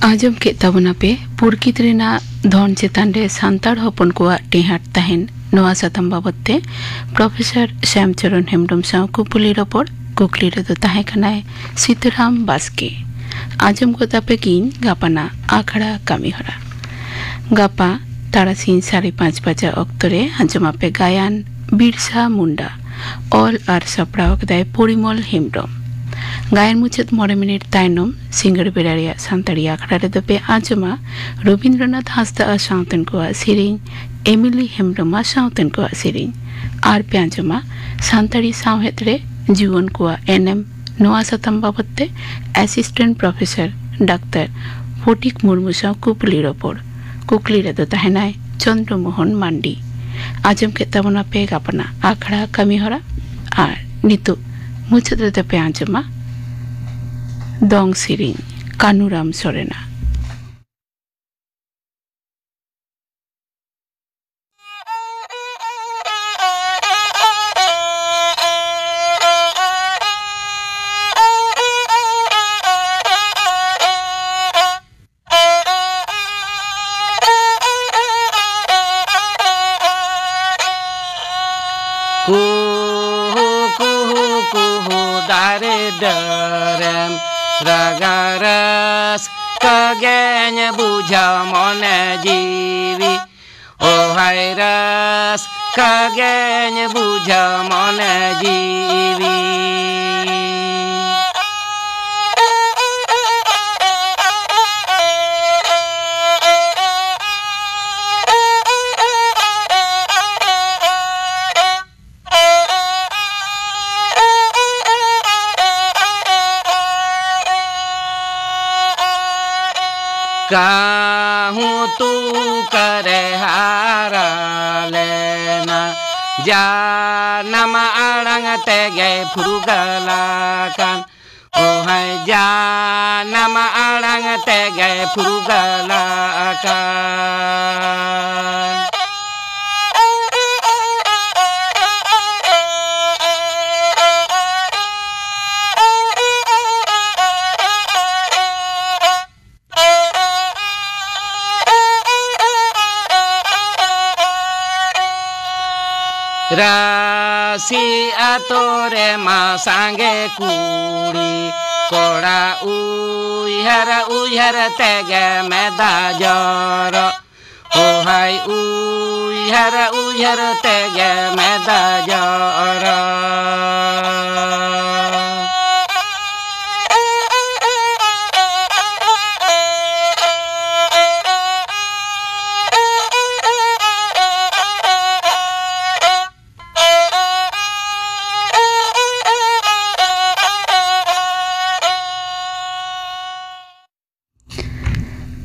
ᱟᱸᱡᱚᱢ ᱠᱮᱫ ᱛᱟᱵᱚᱱᱟᱯᱮ ᱯᱨᱚᱠᱤᱛ ᱨᱮᱱᱟᱜ ᱫᱷᱚᱱ ᱪᱮᱛᱟᱱ ᱨᱮ ᱥᱟᱱᱛᱟᱲ ᱦᱚᱯᱚᱱ ᱠᱚᱣᱟᱜ ᱴᱮᱦᱟᱴ ᱛᱟᱦᱮᱱ, ᱱᱚᱣᱟ ᱥᱟᱛᱟᱢ ᱵᱟᱵᱚᱛ ᱛᱮ ᱯᱨᱚᱯᱷᱮᱥᱚᱨ ᱥᱭᱟᱢᱪᱚᱨᱚᱱ ᱦᱮᱢᱵᱽᱨᱚᱢ ᱥᱟᱶ ᱠᱩᱯᱩᱞᱤ ᱨᱚᱯᱚᱲ᱾ ᱠᱩᱠᱞᱤ ᱨᱮᱫᱚ ᱛᱟᱦᱮᱸ ᱠᱟᱱᱟᱭ ᱥᱤᱛᱟᱹᱨᱟᱢ ᱵᱟᱥᱠᱮ᱾ ᱟᱸᱡᱚᱢ ᱜᱚᱫ ᱟᱯᱮ ᱜᱤᱧ ᱜᱟᱯᱟᱱᱟᱜ ᱟᱠᱷᱲᱟ ᱠᱟᱹᱢᱤᱦᱚᱨᱟ᱾ ᱜᱟᱯᱟ ᱛᱟᱨᱟᱥᱤᱧ ᱥᱟᱲᱮ ᱯᱟᱸᱪ ᱵᱟᱡᱟ ᱚᱠᱛᱚ ᱨᱮ ᱟᱸᱡᱚᱢ ᱟᱯᱮ ᱜᱟᱭᱟᱱ ᱵᱤᱨᱥᱟ ᱢᱩᱱᱰᱟ᱾ ᱚᱞ ᱟᱨ ᱥᱟᱯᱲᱟᱣ ᱟᱠᱟᱫᱟᱭ ᱯᱚᱨᱤᱢᱚᱞ ᱦᱮᱢᱵᱽᱨᱚᱢ᱾ ᱜᱟᱭᱟᱱ ᱢᱩᱪᱟᱹᱫ ᱢᱚᱬᱮ ᱢᱤᱱᱤᱴ ᱛᱟᱭᱱᱚᱢ ᱥᱤᱸᱜᱟᱹᱲ ᱵᱮᱲᱟ ᱨᱮᱭᱟᱜ ᱥᱟᱱᱛᱟᱲᱤ ᱟᱠᱷᱲᱟ ᱨᱮᱫᱚ ᱯᱮ ᱟᱸᱡᱚᱢᱟ ᱨᱚᱵᱤᱱᱫᱨᱚᱱᱟᱛᱷ ᱦᱟᱸᱥᱫᱟ ᱟᱜ ᱥᱟᱶᱛᱮᱱ ᱠᱚᱣᱟᱜ ᱥᱮᱨᱮᱧ, ᱮᱢᱤᱞᱤ ᱦᱮᱢᱵᱽᱨᱚᱢ ᱟᱜ ᱥᱟᱶᱛᱮᱱ ᱠᱚᱣᱟᱜ ᱥᱮᱨᱮᱧ, ᱟᱨ ᱯᱮ ᱟᱸᱡᱚᱢᱟ ᱥᱟᱱᱛᱟᱲᱤ ᱥᱟᱶᱦᱮᱫ ᱨᱮ ᱡᱩᱣᱟᱹᱱ ᱠᱚᱣᱟᱜ ᱮᱱᱮᱢ᱾ ᱱᱚᱣᱟ ᱥᱟᱛᱟᱢ ᱵᱟᱵᱚᱛ ᱛᱮ ᱮᱥᱤᱥᱴᱮᱱᱴ ᱯᱨᱚᱯᱷᱮᱥᱚᱨ ᱰᱟᱠᱛᱟᱨ ᱯᱷᱚᱴᱤᱠ ᱢᱩᱨᱢᱩ ᱥᱟᱶ ᱠᱩᱠᱞᱤ ᱨᱚᱯᱚᱲ᱾ ᱠᱩᱠᱞᱤ ᱨᱮᱫᱚ ᱛᱟᱦᱮᱱᱟᱭ ᱪᱚᱱᱫᱨᱚ ᱢᱳᱦᱚᱱ ᱢᱟᱱᱰᱤ᱾ ᱟᱸᱡᱚᱢ ᱠᱮᱫ ᱛᱟᱵᱚᱱᱟᱯᱮ ᱜᱟᱯᱟᱱᱟᱜ ᱟᱠᱷᱲᱟ ᱠᱟᱹᱢᱤᱦᱚᱨᱟ᱾ ᱟᱨ ᱱᱤᱛᱚᱜ ᱢᱩᱪᱟᱹᱫ ᱨᱮᱫᱚ ᱯᱮ ᱟᱸᱡᱚᱢᱟ ᱫᱚᱝ ᱥᱮᱨᱮᱧ ᱠᱟᱹᱱᱩᱨᱟᱢ ᱥᱚᱨᱮᱱᱟᱜ᱾ ᱠᱩᱦᱩ ᱠᱩᱦᱩ ᱠᱩᱦᱩ ᱫᱟᱨᱮ ᱰᱟᱹᱨᱮᱢ ᱨᱟᱜᱟ, ᱨᱟᱹᱥᱠᱟᱹ ᱜᱮᱧ ᱵᱩᱡᱷᱟᱹᱣ ᱢᱚᱱᱮ ᱡᱤᱣᱤ᱾ ᱳ ᱦᱟᱭ, ᱨᱟᱹᱥᱠᱟᱹ ᱜᱮᱧ ᱵᱩᱡᱷᱟᱹᱣ ᱢᱚᱱᱮ ᱡᱤᱣᱤ᱾ ᱠᱟᱹᱦᱩ ᱛᱩᱠᱟᱹ ᱨᱮ ᱦᱟᱨᱟ ᱞᱮᱱᱟ, ᱡᱟᱱᱟᱢ ᱟᱲᱟᱝ ᱛᱮᱜᱮ ᱯᱷᱩᱨᱜᱟᱹᱞ ᱟᱠᱟᱱ᱾ ᱳ ᱦᱟᱭ, ᱡᱟᱱᱟᱢ ᱟᱲᱟᱝ ᱛᱮᱜᱮ ᱯᱷᱩᱨᱜᱟᱹᱞ ᱟᱠᱟᱱ᱾ ᱨᱟᱹᱥᱤ ᱟᱛᱳ ᱨᱮᱢᱟ ᱥᱟᱸᱜᱮ ᱠᱩᱲᱤ ᱠᱚᱲᱟ, ᱩᱭᱦᱟᱹᱨ ᱩᱭᱦᱟᱹᱨ ᱛᱮᱜᱮ ᱢᱮᱫᱟ ᱡᱚᱨᱚᱜ᱾ ᱳ ᱦᱟᱭ, ᱩᱭᱦᱟᱹᱨ ᱩᱭᱦᱟᱹᱨ ᱛᱮᱜᱮ ᱢᱮᱫᱟ ᱡᱚᱨᱚᱜ᱾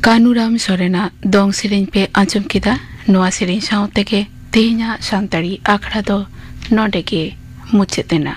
ᱠᱟᱹᱱᱩᱨᱟᱢ ᱥᱚᱨᱮᱱᱟᱜ ᱫᱚᱝ ᱥᱮᱨᱮᱧ ᱯᱮ ᱟᱸᱡᱚᱢ ᱠᱮᱫᱟ᱾ ᱱᱚᱣᱟ ᱥᱮᱨᱮᱧ ᱥᱟᱶ ᱛᱮᱜᱮ ᱛᱮᱦᱮᱧᱟᱜ ᱥᱟᱱᱛᱟᱲᱤ ᱟᱠᱷᱲᱟ ᱫᱚ ᱱᱚᱰᱮ ᱜᱮ ᱢᱩᱪᱟᱹᱫ ᱮᱱᱟ᱾